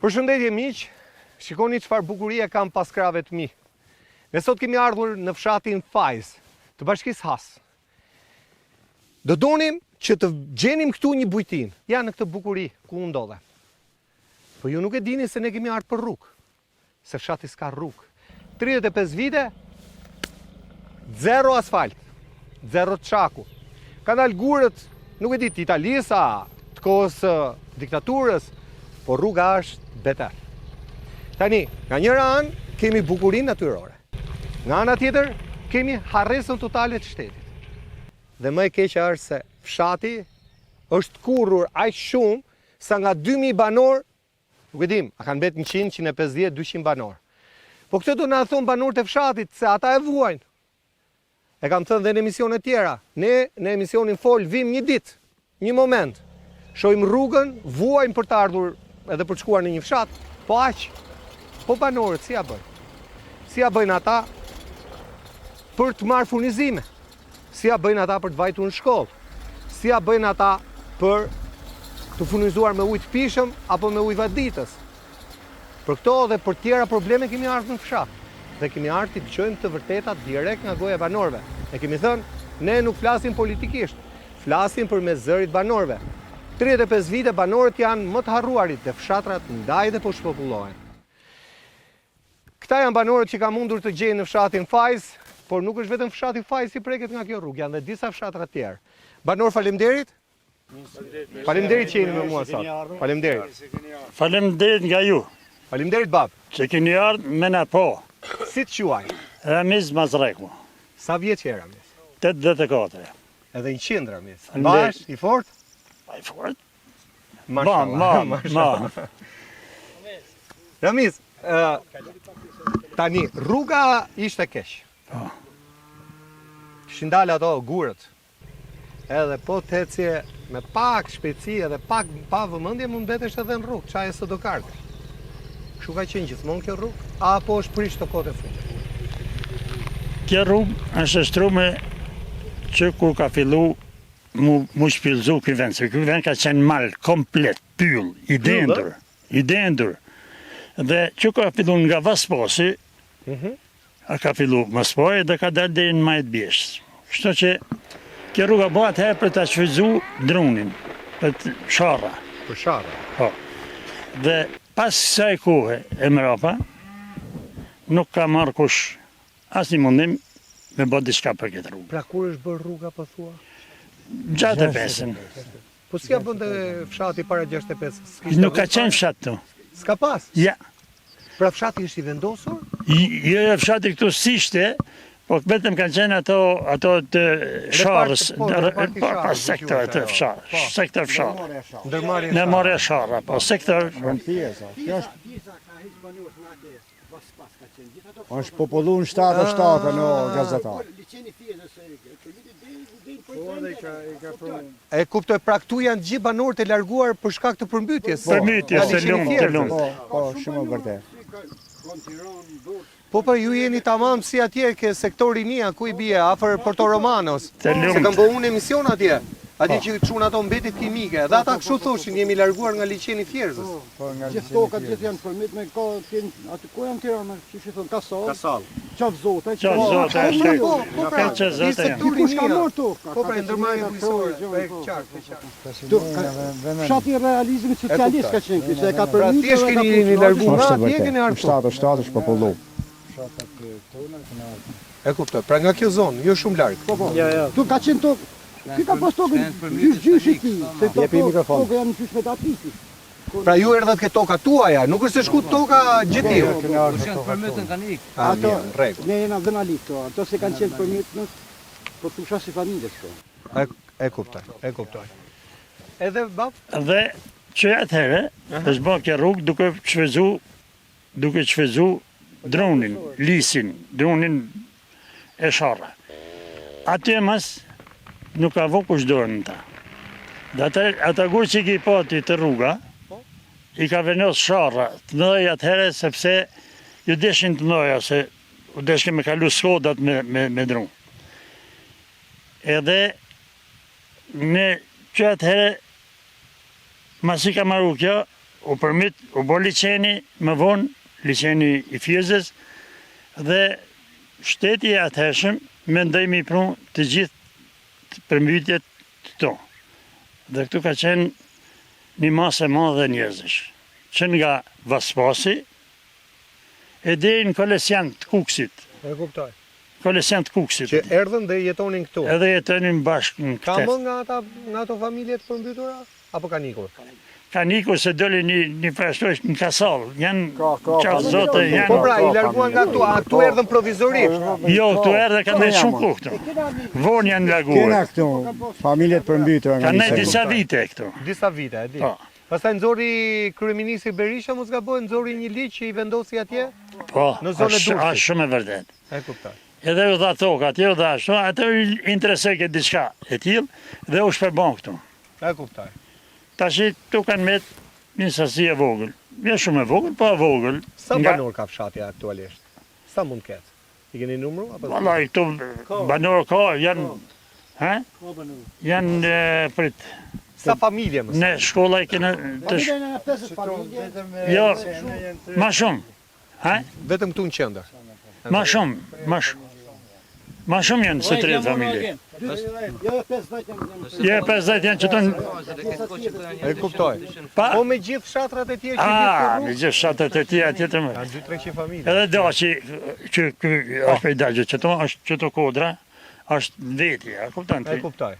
Përshëndetje miq, shikoni çfarë bukurie kam pas krahëve të mi. Ne sot kemi ardhur në fshatin Fajz, të bashkisë Has. Do donim që të gjenim këtu një bujtinë, ja në këtë bukuri ku unë ndodhem. Po ju nuk e dini se ne kemi ardhur për rrugë. Se fshati s'ka rrugë. 35 vite, zero asfalt, zero çaku. Kanë dalë gurët, nuk e di, të Italisë, a, të kohës së diktaturës, por rruga është beter. Tani, nga njëra anë, kemi bukurinë natyrore. Nga ana tjetër, kemi harresën totale të shtetit. Dhe më e keqja është se fshati është tkurrur aq shumë sa nga 2000 banorë Nuk e dim, a kanë mbet 100, 150, 200 banorë. Po këtë do na thonë banorët e fshatit, se ata e vuajnë. E kam thënë dhe në emisione tjera. Ne në emisionin Fol vim një ditë, një moment. Shohim rrugën, vuajmë për të ardhur edhe për të shkuar në një fshat, po aq. Po banorët si ja bëjnë? Si ja bëjnë ata për të marrë furnizime? Si ja bëjnë ata për të vajtur në shkollë? Si ja bëjnë ata për t'u furnizuar me ujë të pijshëm apo me ujë vaditës? Për këto dhe për tjera probleme kemi ardhur në fshat dhe kemi ardhur t'i dëgjojmë të vërtetat direkt nga goja e banorëve. E kemi thënë, ne nuk flasim politikisht, flasim përmes zërit banorëve. 35 vite banorët janë më të harruarit dhe fshatrat ndaj dhe po shpopullohen. Këta janë banorët që kam mundur të gjej në fshatin Fajz, por nuk është vetëm fshati Fajz që preket nga kjo rrugë, janë dhe disa fshatra të tjerë. Banorë faleminderit. Faleminderit që jeni me mua sot. Faleminderit. Faleminderit nga ju. Faleminderit bab. Që keni ardhur me na pa. Si të quajnë? Ramiz Mazreku. Sa vjeç je Ramiz? 84. Edhe 100 Ramiz. Bash, i fort? I fort. Mashallah. Ma, ma, ma. Ramiz, tani rruga ishte keq. Po. Kishin dalë ato gurët. Edhe po të ecje me pak shpejtësi edhe pak pa vëmendje mund mbetesh edhe në rrugë, çaje së do kartë. Kështu ka qenë gjithmonë kjo rrugë apo është prish këto kohët e fundit? Kjo rrugë është e shtrume që kur ka fillu mu mu shpyllëzu ky vend, se ky vend ka qenë mal komplet, pyll, i dendur, i dendur. Dhe që ka fillu nga Vasposi, mm a ka fillu Vaspoi dhe ka dalë deri në majë të Bjeshkës. Kështu që kjo rruga bëhet herë për ta shfrytëzu drunin, për të sharra. Për sharra. Po. Dhe pas kësaj kohe e mrapa, nuk ka marrë kush Asnjë mundim me bë diçka për këtë rrugë. Pra kur është bërë rruga po thua? 65-ën. Po si ja bënte fshati para 65-ës? Nuk ka qenë fshat këtu. S'ka pas? Ja. Pra fshati është i vendosur? Jo, jo, fshati këtu s'ishte, po vetëm kanë qenë ato ato të sharrës, po, po, po, sektor të fsharës, po. sektor sharrë. Ndërmarrje Ndërmarrje sharra, po sektor. Kjo është Është popullu në 77 në gazetar. E kuptoj, pra këtu janë gjithë banorët e larguar për shkak të përmbytjes. Përmbytjes, të lumë, të lumë. Po, po, shumë e vërtetë. Po po ju jeni tamam si atje ke sektori Nia, ku i bie, afër Porto Romanos. Se kam bë unë emision atje. Atje po. që çuan ato mbetjet kimike. Dhe ata kështu thoshin, jemi larguar nga liqeni i Fierzës. Po, nga gjithë tokat gjithë janë përmbyt me ka qenë aty ku janë Tirana, qysh i thonë Kasall. Kasall. Qafë Zota, Qafë Zota, është. Po, po, pra, Qafë Zota. Dikush ka marrë tokë. Po pra, ndërmarrje bujqësore, po e qartë, e qartë. Fshati i realizmit socialist ka qenë ky, se e ka pra, përmbytur. Pra thjesht keni jeni larguar nga atje keni ardhur. 77 është popullu. E kuptoj. Pra nga kjo zonë, jo shumë larg. Po, po. Jo, jo. Tu ka qenë tokë. Ky ka pas tokën gjysh gjyshi i tij, se Jepi mikrofon. Tokë janë gjysh me datiki. Pra ju erdhët ke toka tuaja, nuk është se shkuat toka gjetiu. Po, po, po. Përmbytën kanë ikë. Ato, ne jena dhënali këto, ato se kanë qenë përmbytën, po thusha si familje këto. E, e kuptoj, e kuptoj. Edhe bab? Dhe që atëherë është bërë kjo rrugë duke shfrytëzu duke shfrytëzu drunin, lisin, drunin e sharra. Aty e mas nuk ka vu kush dorën në ta. Dhe ata, ata gurë që i ki pa ti te rruga, i ka vendos sharra të mëdhaja atëherë sepse ju deshin të mëdhaja se u deshke me kalu skodat me, me, me dru. Edhe në që atëherë masi ka maru kjo, U përmyt, u bo liqeni, më vonë, liqeni i Fierzës, dhe shteti i atëhershëm mendoi me i pru të gjithë përmbytjet këtu. Dhe këtu ka qenë një masë e madhe njerëzish, që nga Vaspasi e deri në Kolesian të Kukësit. E kuptoj. Kolesian të Kukësit. Që erdhën dhe jetonin këtu. Edhe jetonin bashkë në këtë. Ka më nga ata, nga ato familje të përmbytura apo kanë ikur? Kanë ikur se doli një një farë në Kasall, janë Ka, ka, Qafë Zotë, janë Po pra, i larguan nga këtu, a këtu erdhën provizorisht? Jo, këtu erdhën kanë nejtë shumë kohë këtu. Vonë janë larguar. Kena këtu familje të përmbytura nga Kanë nejtë disa vite këtu. Disa vite, e di. Po. Pastaj nxori kryeministri Berisha, mos gaboj, nxori një ligj që i vendosi atje? Po, Në zonën e është Durrësit. është shumë e vërtetë. E kuptoj. Edhe u dha toka atje, u dha ashtu, ato i interesoi këtë diçka e tillë dhe u shpërbon këtu. E kuptoj. Tashi këtu kanë met një sasi e vogël. Jo shumë e vogël, po e vogël. Sa Nga banorë ka fshati aktualisht? Sa mund të ketë? I keni numru apo? Vallai këtu banorë ka, janë ha? Janë prit. Sa familje më Ne shkolla i kena të sh... Familje janë 50 familje. Jo, ma shumë. Ha? Vetëm këtu në qendër. Ma shumë, ma shumë. Ma shumë janë se 30 familje. Jo, 50 janë. Jo, 50 janë që tonë... E kuptoj. Pa... Po me gjithë fshatrat e tjera që lidh kjo rrugë? Me gjithë fshatrat e tjera tjetër më. Janë 2-300 familje. Edhe Daci, që ky është prej Daci, që to është që to kodra, është në veti, a kupton ti? E kuptoj.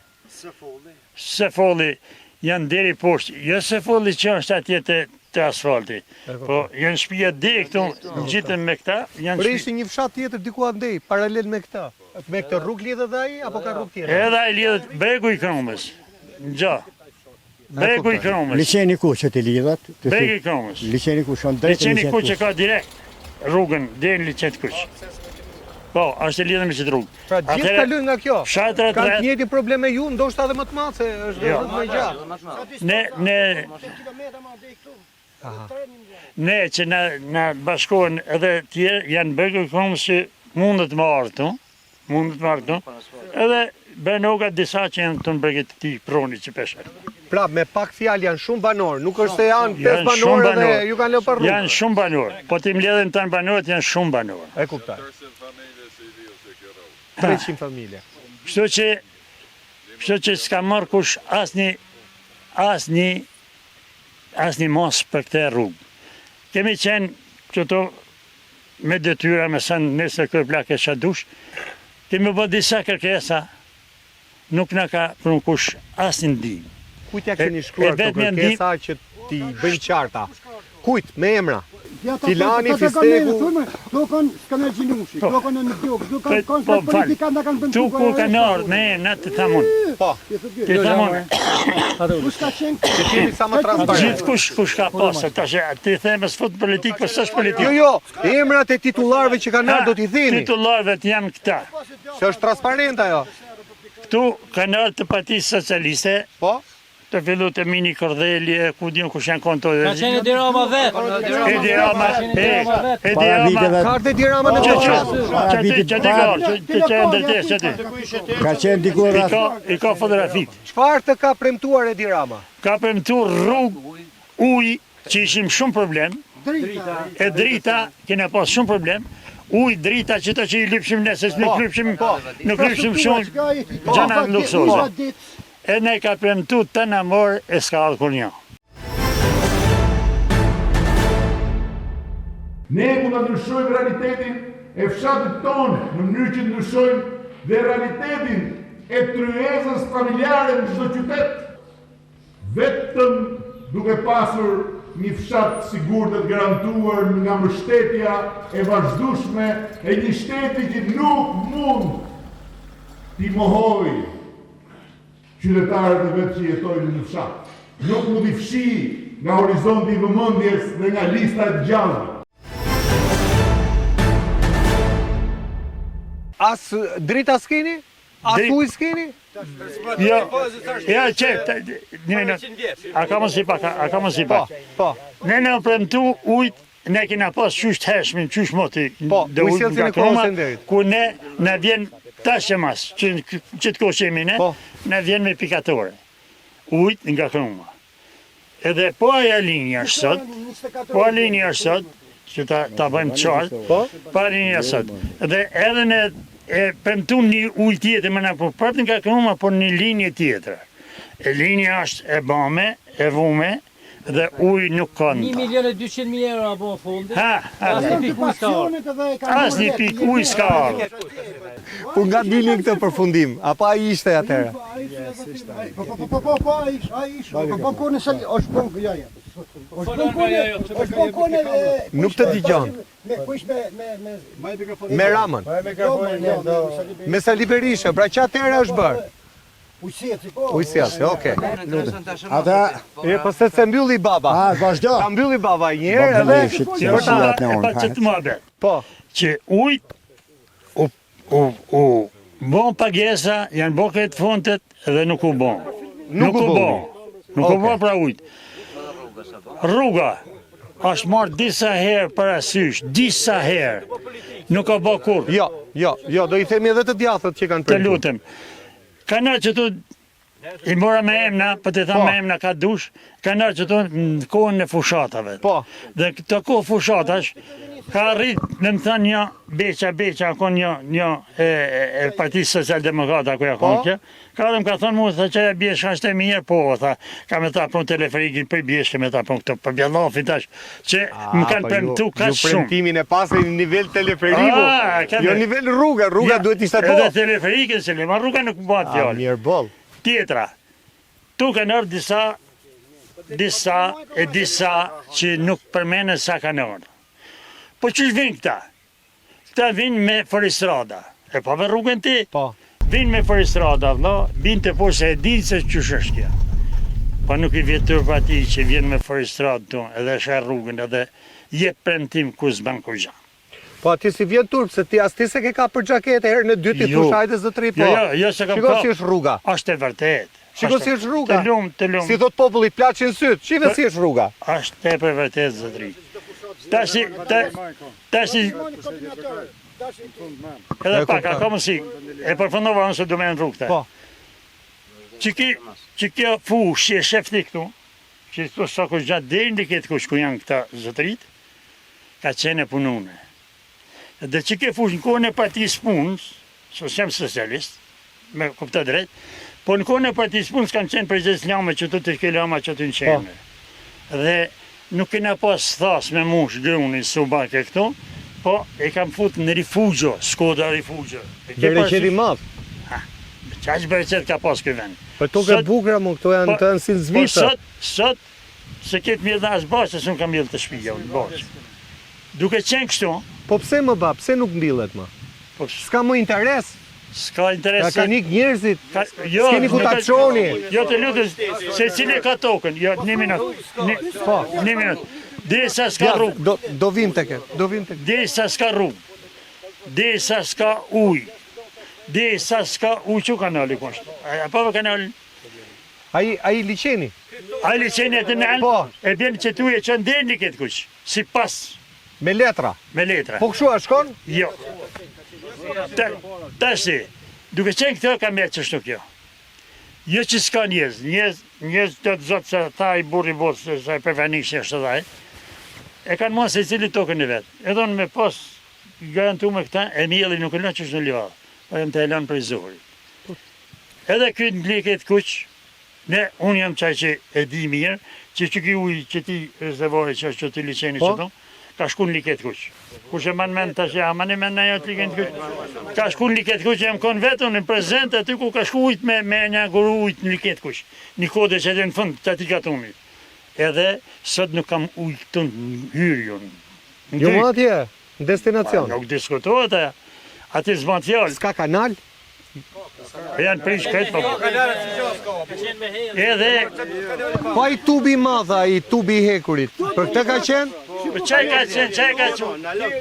Sefolli janë deri poshtë, jo Sefolli që është atje te te asfalti, po janë shtëpia deri këtu, ngjitën me këta, janë Por ishte një fshat tjetër diku andej, paralel me këtë. Me këtë rrugë lidhet dhe ai apo ka rrugë tjetër? Edhe ai lidhet bregu i Kromës. Ngja. Bregu i Kromës. Liqeni Kuq që ti lidhet? Bregu i Kromës. Liqeni Kuq shkon drejt Liqeni Kuq që ka direkt rrugën deri në Liqen të Kuq. Po, është e lidhur me këtë rrugë. Pra gjithë kalojnë nga kjo. Fshatrat Kanë të njëjtin problem me ju, ndoshta edhe më të madh se është jo. rrugë më e gjatë. Ne ne Ne që na na bashkohen edhe tjerë janë bregu i Kromës që mundet me ardhë këtu, mundet me ardhë këtu. Edhe Brenoga disa që janë këtu në breg të këtij proni që pe sheh. Pra, me pak fjalë janë shumë banorë, nuk është se janë 5 banorë dhe ju kanë lënë pa rrugë. Janë shumë banorë, po t'i mbledhim tanë banorët janë shumë banorë. E kuptoj. 300 familje. Kështu që kështu që s'ka marrë kush asnjë asnjë asnjë masë për këtë rrugë. Kemi qenë këtu me detyra me sen nesër kryeplak e ça dush, kemi bë disa kërkesa, nuk na ka pru kush asnjë ndihmë. Kujt ja keni shkruar këto kërkesa që t'i bëjmë qarta? Kujt, me emra? Filani, Fisteku... Këto kanë Skënder Gjinushi, këto kanë në Djok, këto kanë kanë po, politikan na kanë bënë Tu ku kanë ardhur me emra të tham unë. Po. Të tham unë. Kush ka qenë? Që të jemi sa më transparent. Gjithë kush kush ka pasur tash ti them s'fut politikë, po s'është politikë. Jo, jo, emrat e titullarëve që kanë ardhur do t'i themi. Titullarëve janë këta. Se është transparent ajo. Këtu kanë ardhur të Partisë Socialiste. Po. Të fillu të Mini Kodheli e ku di unë kush janë konto. Ka qenë Edi Rama vetë. Edi Rama, Edi Rama. Ka ardhur Edi Rama në këtë fshat. Që ti që ti ka, që që ndërtesë që ti. Ka qenë diku I ka i ka fotografitë. Çfarë të ka premtuar Edi Rama? Ka premtuar rrugë, ujë, që ishim shumë problem. Drita. E drita, kena pas shumë problem. Ujë, drita, që të që i lypshim ne, se nuk po, lypshim, po. nuk lypshim shumë gjëna luksoze. E na i ka premtu tëna more e s'ka ardhë kurnjë. Ne mund ta ndryshojmë realitetin e fshatit tonë në mënyrë që të ndryshojmë dhe realitetin e tryezës familjare në çdo qytet, vetëm duke pasur një fshat të sigurt dhe të garantuar nga mbështetja e vazhdueshme e një shteti që nuk mund t'i mohojë Qytetarët e vet që jetojnë në fshat, nuk mund t'i fshijë nga horizonti i vëmendjes dhe nga lista e të gjallëve. As drita s'keni? As ujë s'keni? Jo, ja që, një minutë, a ka mundësi pak, a ka mundësi pak? Po, po. Ne na u premtu ujt Ne kena pas qysh të hershmin, qysh moti, po, ujësjellësin e Kromës së Nderit. Ku ne na vjen tash e mas, që qëtë kohë që jemi ne, po. na vjen me pikatore, ujt nga Kroma. Edhe po ajo linja është sot, po ajo linja është sot, që ta, ta bëjmë të qartë, po, po ajo linja është sot. Dhe edhe në e premtun një ujë tjetër me na po prapë nga kënuma, por një linjë tjetër. E linja është e bame, e vume, dhe ujë nuk ka në ta. 1 milion e 200 mijë euro apo në fundit, ha, ha, asnjë pikë ujë s'ka ardhur. Asnjë pikë ujë s'ka ardhur. Po nga dilni në këtë përfundim, apo ai ishte atëherë? Po po po po po ai ish, ai ish. Po po kohën e sali, është bon jo jo. Është bon kohën, është bon kohën e Nuk të dëgjon. Me kush me me me Me Ramën. Me Sali Berishën, pra që atëherë është bërë. Ujësjellësi, po. Ujësjellësi, okej. Ata E po se se mbylli baba. Ah, vazhdo. Ta mbylli baba një herë edhe për ta e pa që të muhabet. Po. Që ujt u u u bon pagesa, janë bo këtë fondet dhe nuk u bon. Nuk u bon. Nuk u bon pra ujt. Rruga është marrë disa herë parasysh, disa herë. Nuk ka bo kurrë. Jo, jo, jo, do i themi edhe të djathtët që kanë Të lutem. Kanë ardhur qëtu i mora me emna, po të tham po. me emna ka dush, kanë ardhur qëtu në kohën e fushatave. Po. Dhe këtë kohë fushatash, ka arrit me më thënë një Beqa, Beqa, ka një, një e, e, e Partisë Social Demokrate, ku ja po. konë kjo, ka dhe më ka thënë mu, tha që e bjeshka është e mirë, po, tha, ka me ta pun teleferikin për bjeshke, me ta pun këto, për bjellofin tash, që më kanë po premtu kaq shumë. Ju premtimin e pasë në nivel teleferiku, jo nivel rruga, rruga duhet ishte po. Edhe teleferikin, se le, ma rruga nuk bëhet fjalë. Mirë boll. Tjetra, tu kanë ardhur disa, disa e disa që nuk përmenen sa kanë ardhur. Po qysh vinë këta? Këta vinë me fuoristrada. E pave rrugën ti? Po. Vinë me fuoristrada, vëlla, vinë të po se e dinë se qysh është kjo. Po nuk i vjen turp atij që vjen me fuoristradë tu, edhe sheh rrugën edhe jep premtim ku s'bën kurgja. Po atij s'i vjen turp se ti as ti s'e ke kap për xhaketë herën e dytë i Jo. thush hajde zotëri po. Jo, jo, jo s'e kam Shiko kap. si është rruga. Është e vërtetë. Shiko si është rruga. Të lum, të lum. Si thot populli të plaçin sytë. Shife si është rruga. Është tepër e vërtetë zotëri. Tashi, ta, tashi Edhe pak, a ka mundësi. E përfundova unë se du me në rrugë. Po. Që ki, që kjo fushë që e shef ti këtu, që këtu sa kush gjatë deri në këtë kush ku janë këta zotërit, ka qenë e punune. Dhe që kjo fushë në kohën e partisë punës, se s'jam socialist, me kupto drejt, po në kohën e partisë punës kam qenë përgjegjës lame që të të ke lama që të në qenë. Po. Dhe nuk kena pas thas me mush grunin së u bake këtu, po e kam fut në rifugjo, Skoda rifugjo. Bereqet i madh. Ha, qaq bereqet ka pas ky vend. Po tokë e bukura mo, këto janë po, të si në po Zvicër. Po sot, sot, se këtë mjellë as bahçe, s'unë kam mjellë të shpija, unë bahçe. Duke qenë kështu. Po pse më ba, pse nuk mbillet më? Po s'ka më interes. S'ka interes. Ka kanë ik njerëzit. Ka, jo, S'keni ku ta çoni. Jo të lutem, secili ka tokën. Jo, një minutë. Një, po, një minutë. Derisa s'ka ja, rrugë. Do do vim tek e. Do vim tek. Derisa s'ka rrugë. Derisa s'ka ujë. Derisa s'ka ujë çu kanali ku është. A pa kanalin? Ai ai liqeni. Ai liqeni aty në Po. E bjen që tu e çon deri në këtë kuq. Sipas. Me letra. Me letra. Po kështu a shkon? Jo. Ta, tashi, duke qenë këto ka met qështu kjo. Jo që s'ka njerëz, njerëz, njerëz të të zotë se tha i burri botës, se sa e përfanisht është dhe ai, e kanë marrë secili tokën e vet. Edhe unë me pas garantu me këta, e mielli nuk e lënë qysh në livadh, po jam të e lënë prej zorit. Edhe ky në Like të Kuq, Ne, unë jam qaj që e di mirë, që që ky ujë që ti rezervori që është që ti liqeni po. që tu, ka shku në Like të Kuq. Kush e man mend tash, a mani mend ajo të Like të Kuq? Ka shku në Like të Kuq, jam kon vetë unë në prezent aty ku ka shku ujt me, me një guru ujt në Like të Kuq. Një kodër që edhe në fund të atij katunit. Edhe sot nuk kam ujë këtu në hyrje unë. Jo më atje, në destinacion. Nuk diskutohet ajo. Aty s'bën fjalë. S'ka kanal? Po janë prish këtë po. Edhe Po ai tubi i madh, ai tubi i hekurit. Për këtë ka qenë? Po çaj ka qenë, çaj ka qenë.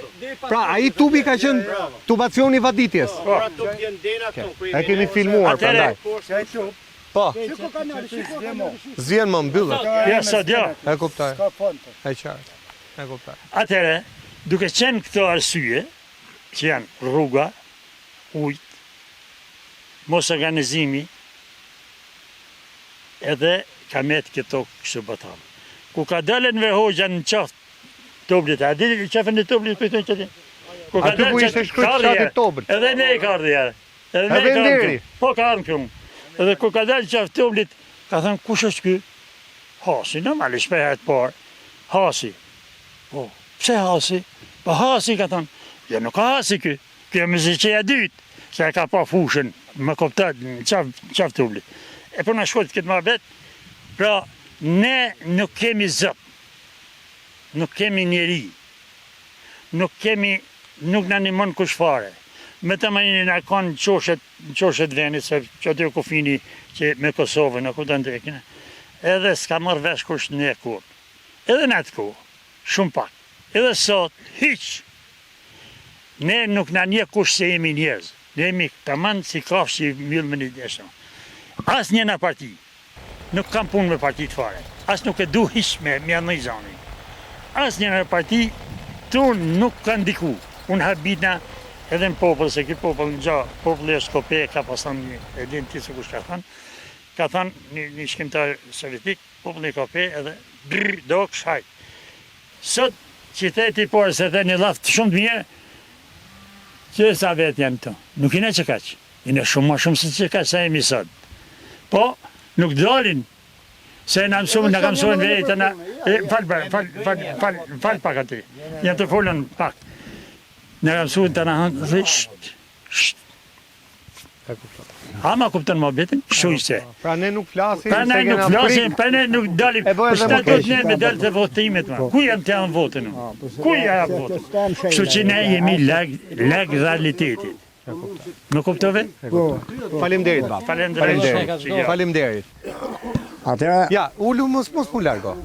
Pra ai tubi ka qenë tubacioni i vaditjes. Po. E kemi filmuar prandaj. Po. S'vjen më mbyllet. Ja sot jo. E kuptoj. E qartë. E kuptoj. Atëherë, duke qenë këto arsye, që janë rruga, ujt, mosorganizimi, edhe ka met kjo tokë kështu batall. Ku ka dalë Enver Hoxha në qafë Toblit, a di qafën e Toblit ku thonë çati? Ku ka dalë ku ishte shkruar fshati Tobël. Edhe ne ka ardhur ja. Edhe ne ka ardhur. Po ka ardhur këtu. Edhe ku ka dalë qafë Toblit, ka thënë kush është ky? Hasi, normalisht për herë të parë. Hasi. Po, pse Hasi? Po Hasi ka thënë. Jo, nuk ka Hasi ky. Ky është Myzeqeja e dytë, se e ka pa fushën, më kupton, në qafë, qafë Toblit. E po na shkojt këtë muhabet, pra ne nuk kemi zot, nuk kemi njeri, nuk kemi, nuk na ndihmon kush fare. Me të më na kanë në qoshet, në qoshet venit, se që aty kufini që me Kosovën, e kupton të ekne, edhe s'ka marrë vesh kush ne kur. Edhe në atë kohë, shumë pak. Edhe sot, hiq! Ne nuk na njeh kush se jemi njerëz. Ne jemi taman si kafshë që i mbyll me një deshë. Asnjëna parti. Nuk kam punë me partitë fare. As nuk e du hiq me me ia ni zanin. Asnjëna parti tu nuk ka ndiku. Unë habitna edhe në popull se ky popull në populli është kope ka pas thënë një e din ti se kush ka thënë. Ka thënë një, një shkrimtar sovjetik, populli kope edhe brr do kshajt. Sot qyteti i parë se the një llaf shumë të mirë që sa vetë janë këtu. Nuk jena që kaq. Jena shumë ma shumë se që kaq sa jemi sot. Po, nuk dalin se na mësuan, na kanë mësuar vetë na fal fal fal fal fal pak aty. Janë të folën pak. Na kanë mësuar të na hanë sht sht E kuptoj. A ma kupton muhabetin? Kështu ishte. Pra ne nuk flasim, pra ne nuk flasim, pra ne nuk dalim. Po çka do të ne me dalë të votimet ma? Ku jam të jam votën? Ku ja jap votën? Kështu që ne jemi larg larg realitetit. Më kuptove? Po. Faleminderit bab. Faleminderit. Faleminderit. Atëherë Ja, ulu mos mos mu largo.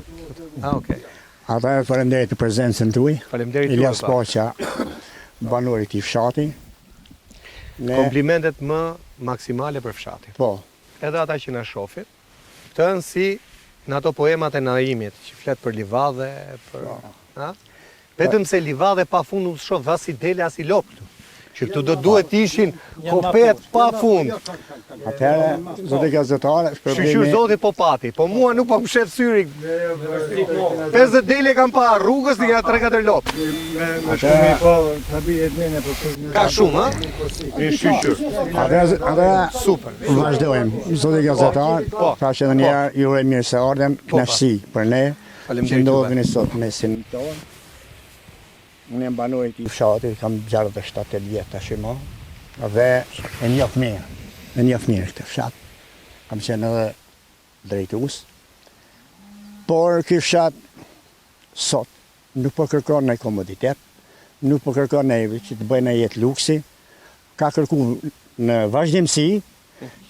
Ah, okay. Atëherë faleminderit për prezencën tuaj. Faleminderit Ilyas Paça, banor i këtij fshati. Ne... Komplimentet më maksimale për fshatin. Po. Edhe ata që na shohin, të janë si në ato poemat e Naimit, që flet për livadhe, për... Po. Ha? Vetëm se livadhe pa fund nuk shoh as i dele as i lopë këtu. Që këtu do duhet të ishin kopet pa fund. Atëherë, zoti gazetar, është problemi. Shyqyr zoti po pati, po mua nuk po më shef syri. 50 dele kam pa rrugës dhe ja 3-4 lopë. Atëherë, po Ka shumë, ë? Një shyqyr. Atëherë, atëherë super. Vazhdojmë. Zoti gazetar, po. tash edhe një po. herë ju uroj mirëseardhjen, po, kënaqësi për ne. Faleminderit Që ndodheni sot në mesin tonë. Unë jam banor i këtij fshati, kam 67 vjet tash më dhe e njoh mirë. E njoh mirë këtë fshat. Kam qenë edhe drejtues. Por ky fshat sot nuk po kërkon ndonjë komoditet, nuk po kërkon ndonjë që të bëjë ndonjë jetë luksi, ka kërku në vazhdimësi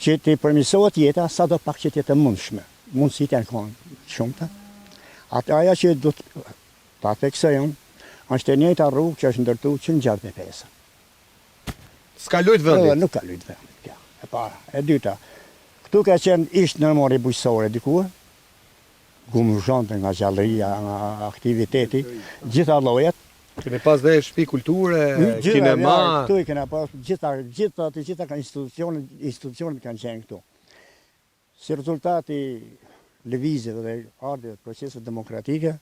që t'i përmirësohet jeta sado pak që të jetë e mundshme. Mundësitë janë konë të shumta. Atë ajo që do të ta theksoj unë, është e njëjta rrugë që është ndërtu që në 65. S'ka lujt vendit. Nuk ka lujt vendit, kjo. E para. E dyta, këtu ka qenë ish ndërmarrje bujqësore dikur, gumëzhonte nga gjallëria, nga aktiviteti, gjitha llojet. Kemi pas dhe shtëpi kulture, kinema. Këtu i kena pas gjitha, gjitha, të gjitha kanë institucionet, institucionet kanë qenë këtu. Si rezultat i lëvizjeve dhe ardhjeve të proceseve demokratike,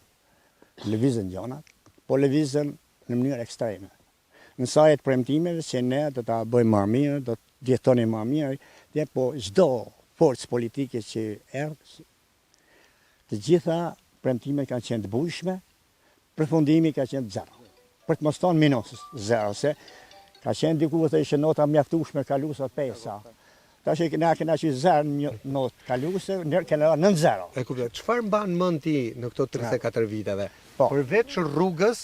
lëvizën gjanat, po lëvizën në mënyrë ekstreme. Në saje të premtimeve që ne do ta bëjmë më mirë, do të jetoni më mirë, dhe po çdo forcë politike që erdh, të gjitha premtimet kanë qenë të bujshme, përfundimi ka qenë zero. Për të mos thonë minus zero, se ka qenë diku të ishe nota mjaftueshme kaluese pesa. Tash e kena kena që zero një notë kaluese, ne kena nën zero. E kuptoj. Çfarë mban mend ti në këto 34 viteve? Po. Përveç rrugës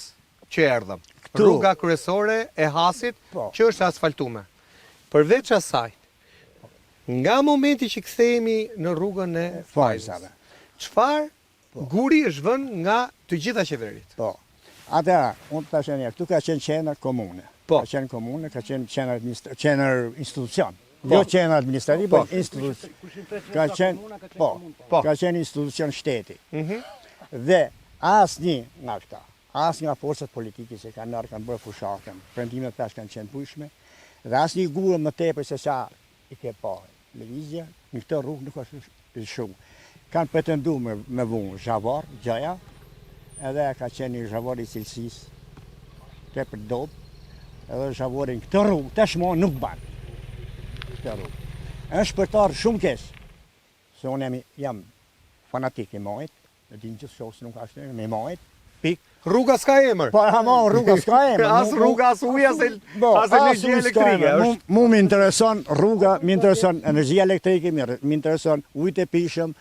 që erdhëm. Këtu. Rruga kryesore e Hasit po. që është asfaltume. Përveç asaj, nga momenti që kthehemi në rrugën e Fajzave. Çfarë Po. Guri është vënë nga të gjitha qeveritë. Po. Atëherë, unë të thashë një herë, këtu ka qenë qendër komune. Po. Ka qenë komune, ka qenë qendër administrative, qendër institucion. Po. Jo qendër administrative, po, po institucion. Ka qenë, po, po. Ka qenë institucion shteti. Mhm. Dhe asnjë nga këta, asnjë nga forcat politike që kanë ardhur kanë bërë fushatën, premtimet thash kanë qenë bujshme, dhe asnjë gur më tepër se sa i ke parë. Lëvizja në këtë rrugë nuk është lëshu. Kanë pretendu me, me vu zhavorr, gjoja, edhe ka qenë një zhavorr i cilësisë tepër dobët, edhe zhavorri në këtë rrugë, tashmë nuk ban. Këtë rrugë. Është për të ardhur shumë keq, se unë jam, jam fanatik i majit, E din gjithë shokë se nuk është me majt, pik. Rruga s'ka emër. Po, ama rruga s'ka emër. As rruga, as uji, as, po, as energjia elektrike. Mu, mu më intereson rruga, më intereson energjia elektrike, më intereson ujët e pijshëm,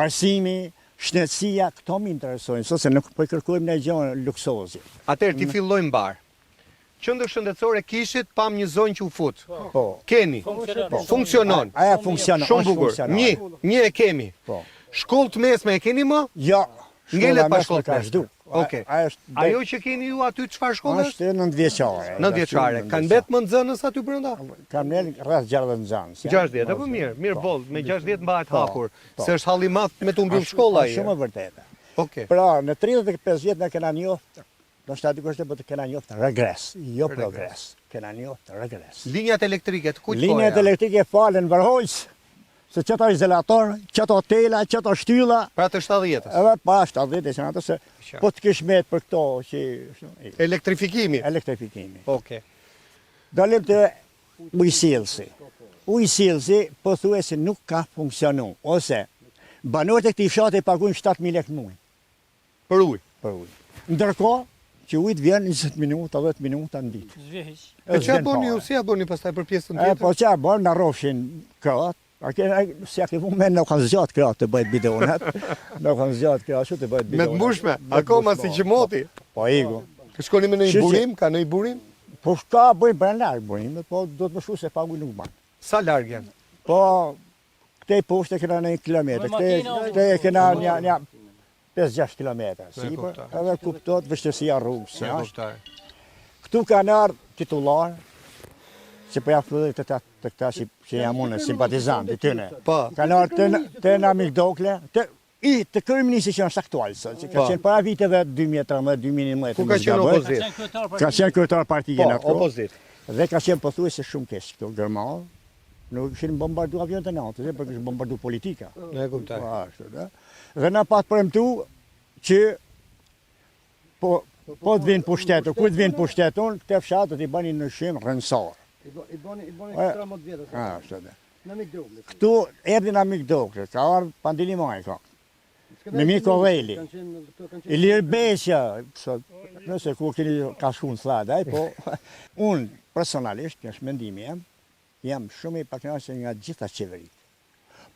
arsimi, shëndetësia, këto më interesojnë, sot se nuk po i kërkojmë ndonjë gjë luksoze. Atëherë ti fillojmë mbarë. Qendër shëndetësore kishit, pamë një zonjë që u fut. Po. Keni. Po. Funksionon. Aja funksionon. Shumë bukur. Një, një e kemi. Po. Shkollë të mesme e keni më? Jo. Ngelet pa shkollë të mesme. Okej. Ajo që keni ju aty çfarë shkolle është? Është 9 vjeçare. 9 vjeçare. Kanë mbet më nxënës aty brenda? Kanë mbet rreth 60 nxënës. 60, apo mirë, mirë po. boll, me 60 mbahet po, hapur, po. se është hall i madh me t'u mbyll shkolla. Është shumë e vërtetë. Okej. Pra, në 35 vjet ne kena njoft Ndoshta dikush të thotë kena njoft regres, jo progres. Kena njoft regres. Linjat elektrike të kujt po Linjat elektrike falen Vërhojës, se qëto izolator, qëto tela, qëto shtylla. Pra të 70-ës. Edhe pa 70-ës, janë ato se po të kish met për këto që... Elektrifikimi. Elektrifikimi. Oke. Dalim te ujësjellësi. Ujësjellësi pothuajse nuk ka funksionu, ose banorët e këtij fshati paguajnë 7.000 lekë në muaj. Për ujë. Për ujë. Ndërkohë që ujët vjen 20 minuta, 10 minuta në ditë. S'vjen hiç. E ç'a bëni ju, si ja bëni pastaj për pjesën tjetër? E po ç'a bën, na rrofshin krahët. A ke si ja ke vu men, na kanë zgjat krahët të bëjt bidonat. Na kanë zgjat krahët që të bëjt bidonat. Me të mbushme, akoma si qëmoti. Po iku. Shkoni me ndonjë burim, ka ndonjë burim? Po ka bëjnë bërë larg burime, po do të më shku se pa ujë nuk ban. Sa larg janë? Po Këtej poshtë e kena një kilometër, këtej e kena një, një 5-6 kilometër, sipër, edhe kuptohet vështirësia rrugës, si është. Këtu kanë ardhë titullar, që po ja filloj të të të këta që, që jam unë simpatizant i tyne. Po. Kanë ardhë të, të Namik Dokle, të, i të kryeministri që është aktual sot, që ka po. qenë para viteve 2013, 2011. Ku ka qenë opozitë? Ka qenë kryetar partie po, në atë kohë. Opozitë. Dhe ka qenë pothuajse shumë keq këtu, gërmadhë. Nuk kishin bombardu avionët e NATO-s, por kishin bombardu politika. Ne kuptoj. Po ashtu, da. Dhe na pat premtu që po po të vinë pushtet, kur të vinë pushtet unë, këtë fshat do t'i bëni ndryshim rrënjësor. I bani i bani i bani 13 vjet. Ah, ashtu da. Namik Dokle. Këtu erdhi Namik Dokle, ka ardhur Pandeli Majko. Memli Kodheli. Ilir Beqja, sot, nëse ku keni ka shku në thadë, ai, po, unë, personalisht, kjo është mendimi jem, Jam shumë i pakënaqur nga gjitha qeveritë.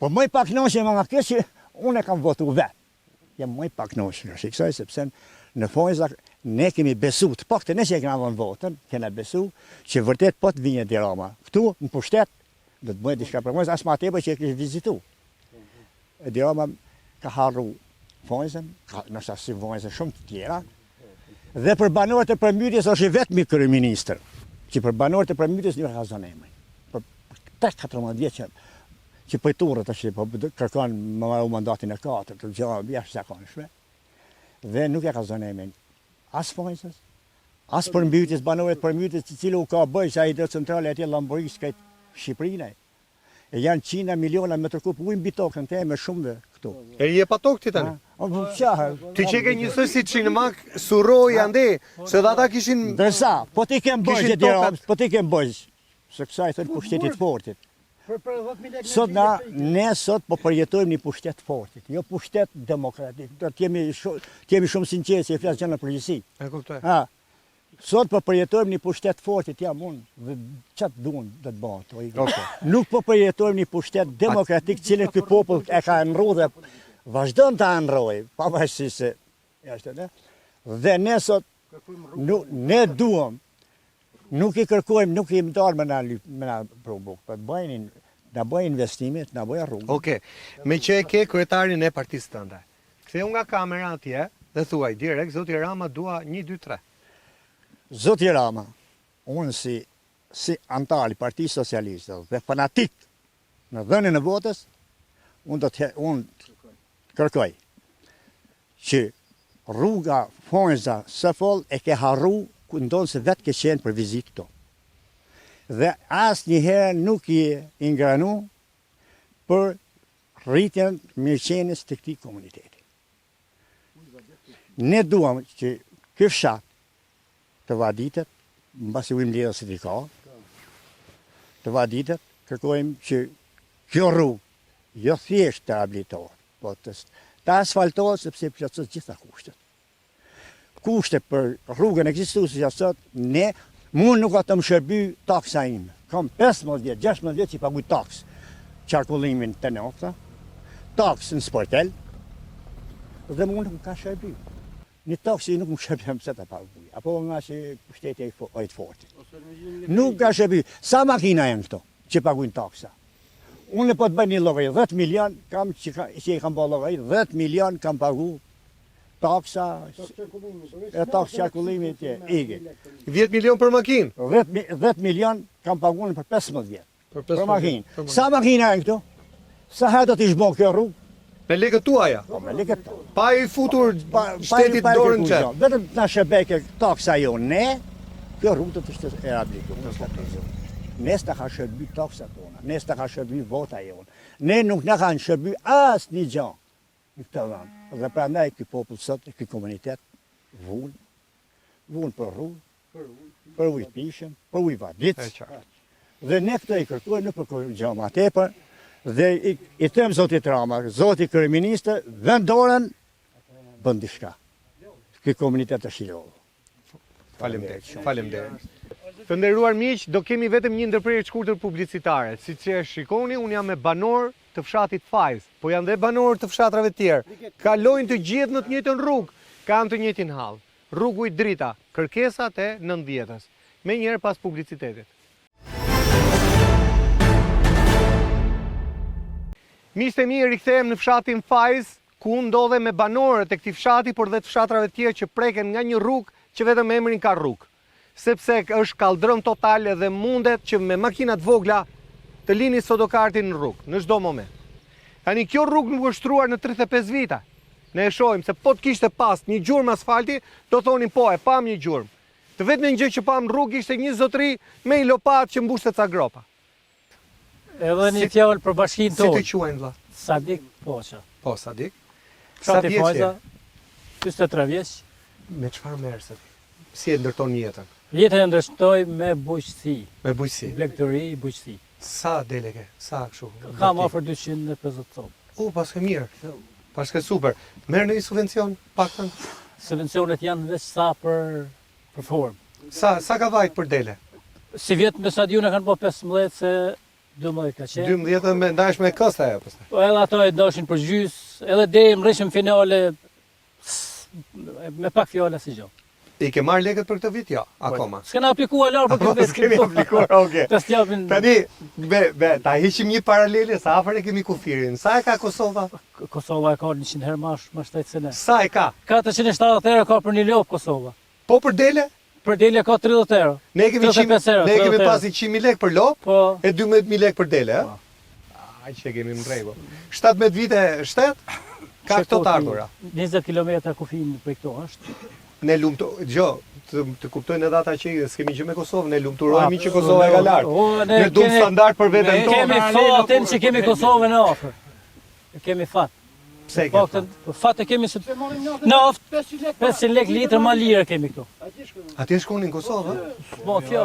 Por më i pakënaqur nga kjo që unë e kam votu vet. Jam më i pakënaqur nga kësaj sepse në thonjza ne kemi besu, të paktën ne që e kena dhënë votën, kena besu që vërtet po të vijë Edi Rama këtu në pushtet do të bëjë diçka për Fojzën, as ma tepër që e kish vizitu. Edi Rama ka harru Fojzën, ka, ndoshta si Fojzën shumë të tjera, Dhe për banorët e përmbytjes është i vetmi kryeministër që për banorët e përmbytjes nuk e ka zënë emrin. Për 3-14 vjet që që po i turret tash po kërkon me marrë mandatin e katërt, të gjë jashtëzakonshme. Dhe nuk e ka zënë emrin as Fojzës, as përmbytjes, banorët e përmbytjes, të cilë u ka bërë që ai hidrocentrali atje Lamburisë krejt Shqipërinë. E janë qindra miliona metër kub ujë mbi tokën te me shumë dhe këtu. E je pa tokë ti tani? O, po qa? Ti qe ke njësoj si Çinmak, Surroi andej, se dhe ata kishin... Ndërsa, po t'i kem borxh Edi Ramës, po t'i kem borxh, se kësaj i thonë pushtetit të fortit. Sot na, ne sot po përjetojmë një pushtet të fortit, jo pushtet demokratik. Do të jemi të jemi shumë sinqertë se i flas gjëra në përgjithësi. E kuptoj. Ha. Sot po përjetojmë një pushtet të fortit jam unë dhe ça të duan do të bëhet. O Igor. Nuk po përjetojmë një pushtet demokratik cilin ky popull e ka ëndrru dhe vazhdon ta ëndrrojë, pavarësisht se jashtë ne. Dhe ne sot nuk ne duam nuk i kërkojmë, nuk i ndarë me na me na pru bukë, po të bëjnë na bëjnë investime, na bëjnë rrugë. Okej. Meqë e ke kryetarin e partisë tënde. Ktheu nga kamera atje dhe thuaj direkt zoti Rama dua një dy tre. Zoti Rama, unë si si anëtar i Partisë Socialiste dhe fanatik në dhënien e votës, unë do të unë kërkoj që rruga Fonjza Sëfoll e ke harru ndonëse vetë ke qenë për vizitë këtu. Dhe asnjëherë nuk je ingranu për. rritjen mirëqenies të këtij komuniteti. Ne duam që ky fshat të vaditet, mbasi ujëmbledhësit i ka, të vaditet, kërkojmë që kjo rrugë jo thjesht të rehabilitohet, po të, të asfaltohet sepse i plotëson gjitha kushtet. Kushte për rrugën ekzistuese që sot, ne mu nuk ka të më shërby taksa ime. Kam 15 vjet, 16 vjet që i paguj taksë qarkullimin te nafta, taksë në sportel, dhe mu nuk më ka shërby. Një taksë që nuk më shërben pse ta paguaj, apo nga që pushteti i të fortit. Nuk ka shërby. Sa makina janë këto që paguajnë taksa? Unë po të bëj një llogari, 10 milion kam që, ka, që i kam bërë llogari, 10 milion kam pagu taksa e taksë qarkullimi të igi. 10 milion për makinë? 10, 10 milion kam pagu unë për 15 vjet. Për, për makinë. Sa makina janë këto? Sa herë do të ish bo kjo rrugë? Me lekët tuaja? Po, me lekët tuaja. Pa i futur pa, shtetit pa dorën në xhep. Vetëm të na shërbejke taksa jonë ne, kjo rrugë do të ishte e rehabilituar. Ne s'na ka shërby taksa tona, ne s'na ka shërby vota jonë. Ne nuk na kanë shërby asnjë gjë në këtë vend. Dhe prandaj ky popull sot, ky komunitet vun, vun për rrugë, për ujë të pijshëm, për ujë vaditës. Dhe ne këto i kërkojmë, nuk kërkojmë gjë ma tepër, dhe i, i them zotit Rama, zoti kryeministër, vën dorën, bën diçka. Ky komunitet është i lodhur. Faleminderit, faleminderit. Të nderuar miq, do kemi vetëm një ndërprerje të shkurtër publicitare. Siç e shikoni, unë jam me banorë të fshatit Fajz, po janë dhe banorë të fshatrave të tjerë. Kalojnë të gjithë në të njëjtën rrugë, kanë të njëjtin hall. Rrugë, ujë, drita, kërkesat e nëntëdhjetës. Menjëherë pas publicitetit. Miqtë e mi, rikthehem në fshatin Fajz, ku unë ndodhem me banorët e këtij fshati, por dhe të fshatrave të tjerë që preken nga një rrugë që vetëm emrin ka rrugë. Sepse është kalldrëm total dhe mundet që me makina të vogla të lini sodokartin në rrugë, në çdo moment. Tani kjo rrugë nuk është shtruar në 35 vite. Ne e shohim se po të kishte pas një gjurmë asfalti, do thonim po, e pamë një gjurmë. Të vetmen gjë që pamë në rrugë ishte një zotëri me një lopatë që mbushte ca gropa. Edhe një fjalë për bashkinë tonë. Si të quajnë vlla? Sadik Poça. Po, Sadik. Sa vjeç je? 43 vjeç. Me çfarë merresh Sadik? Si e ndërton jetën? Jetën e ndërtoj me bujqësi. Me bujqësi. Blegtori, bujqësi. Sa dele ke? Sa kështu? Kam afër 250 copë. U, paske mirë. Paske super. Merr ndonjë subvencion, paktën? Subvencionet janë veç sa për për formë. Sa sa ka vajt për dele? Sivjet me sa di unë e kanë bo 15 se 12 ka qenë. 12 me ndash me këste ajo pastaj. Po edhe ato e ndashin për gjys, edhe deri mrrijshim finale me pak fjalë asnjë gjë. I ke marrë lekët për këtë vit? Jo, po, akoma. S'kena aplikuar hala për këtë vit. S'kemi aplikuar, okay. Të s'japin. Tani, be, be, ta heqim një paralele sa afër e kemi kufirin. Sa e ka Kosova? Kosova e ka 100 herë më më shtrejt se ne. Sa e ka? 470 euro ka për një lopë Kosova. Po për dele? Për dele ka 30 euro. Ne kemi 35 euro. Ne kemi pas 100.000 lekë për lopë, po. e 12.000 lekë për dele, ë? Po. Aq e kemi në rregull. 17 vite shtet ka këto të ardhura. 20 kilometra kufin prej këtu është. Ne lumtu, dëgjo, të, të kuptojnë edhe ata që s'kemi gjë me Kosovën, ne lumturohemi që Kosova e ka lart. Ne duam standard për veten tonë. Kemi fatin që kemi Kosovën e afër. Kemi fat. Pse e ke fat? Po fat e kemi se naftë 500 lek litër ma lirë kemi këtu. Atje shkoni në Kosovë, ë? Po, kjo.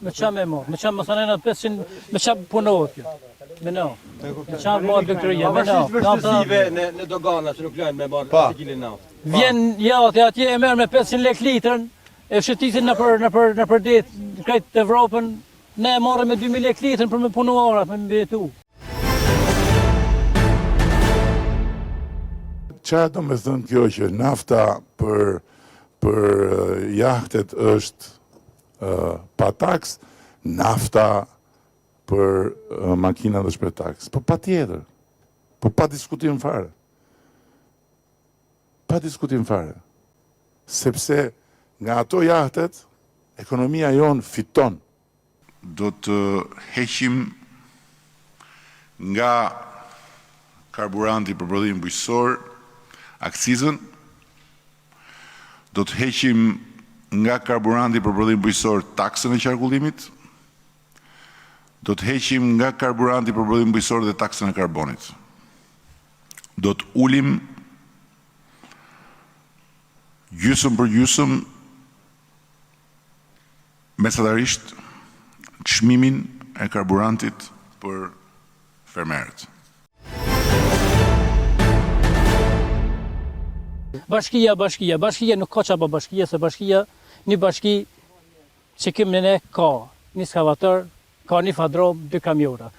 Me ça me marr? Me ça më thonë na 500, me ça punohet kjo? Me naftë. Me ça bëhet blegtoria? Me naftë. Vështirësive në në dogana që nuk lajnë me marr po. secilin naftë. Vjen jahti atje e merr me 500 lek litrën, e shëtisin nëpër nëpër nëpër det, krejt Evropën, ne e marrim me 2000 lek litrën për me punu arat, me mbijetu. Ça do me thënë kjo që nafta për, për jahtet është uh, pa taks, nafta për uh, makinat është me taks. Po patjetër, po pa diskutim fare. Pa diskutim fare. Sepse nga ato jahtet, ekonomia jonë fiton. Do të heqim nga karburanti për prodhim bujqësor akcizën, do të heqim nga karburanti për prodhim bujqësor taksën e qarkullimit, do të heqim nga karburanti për prodhim bujqësor dhe taksën e karbonit. Do të ulim gjysmë për gjysmë mesatarisht çmimin e karburantit për fermerët. Bashkia, bashkia, bashkia nuk ka ça ba bashkia, se bashkia, një bashki që kemi ne ka një skavator, ka një fadromë, dy kamiona.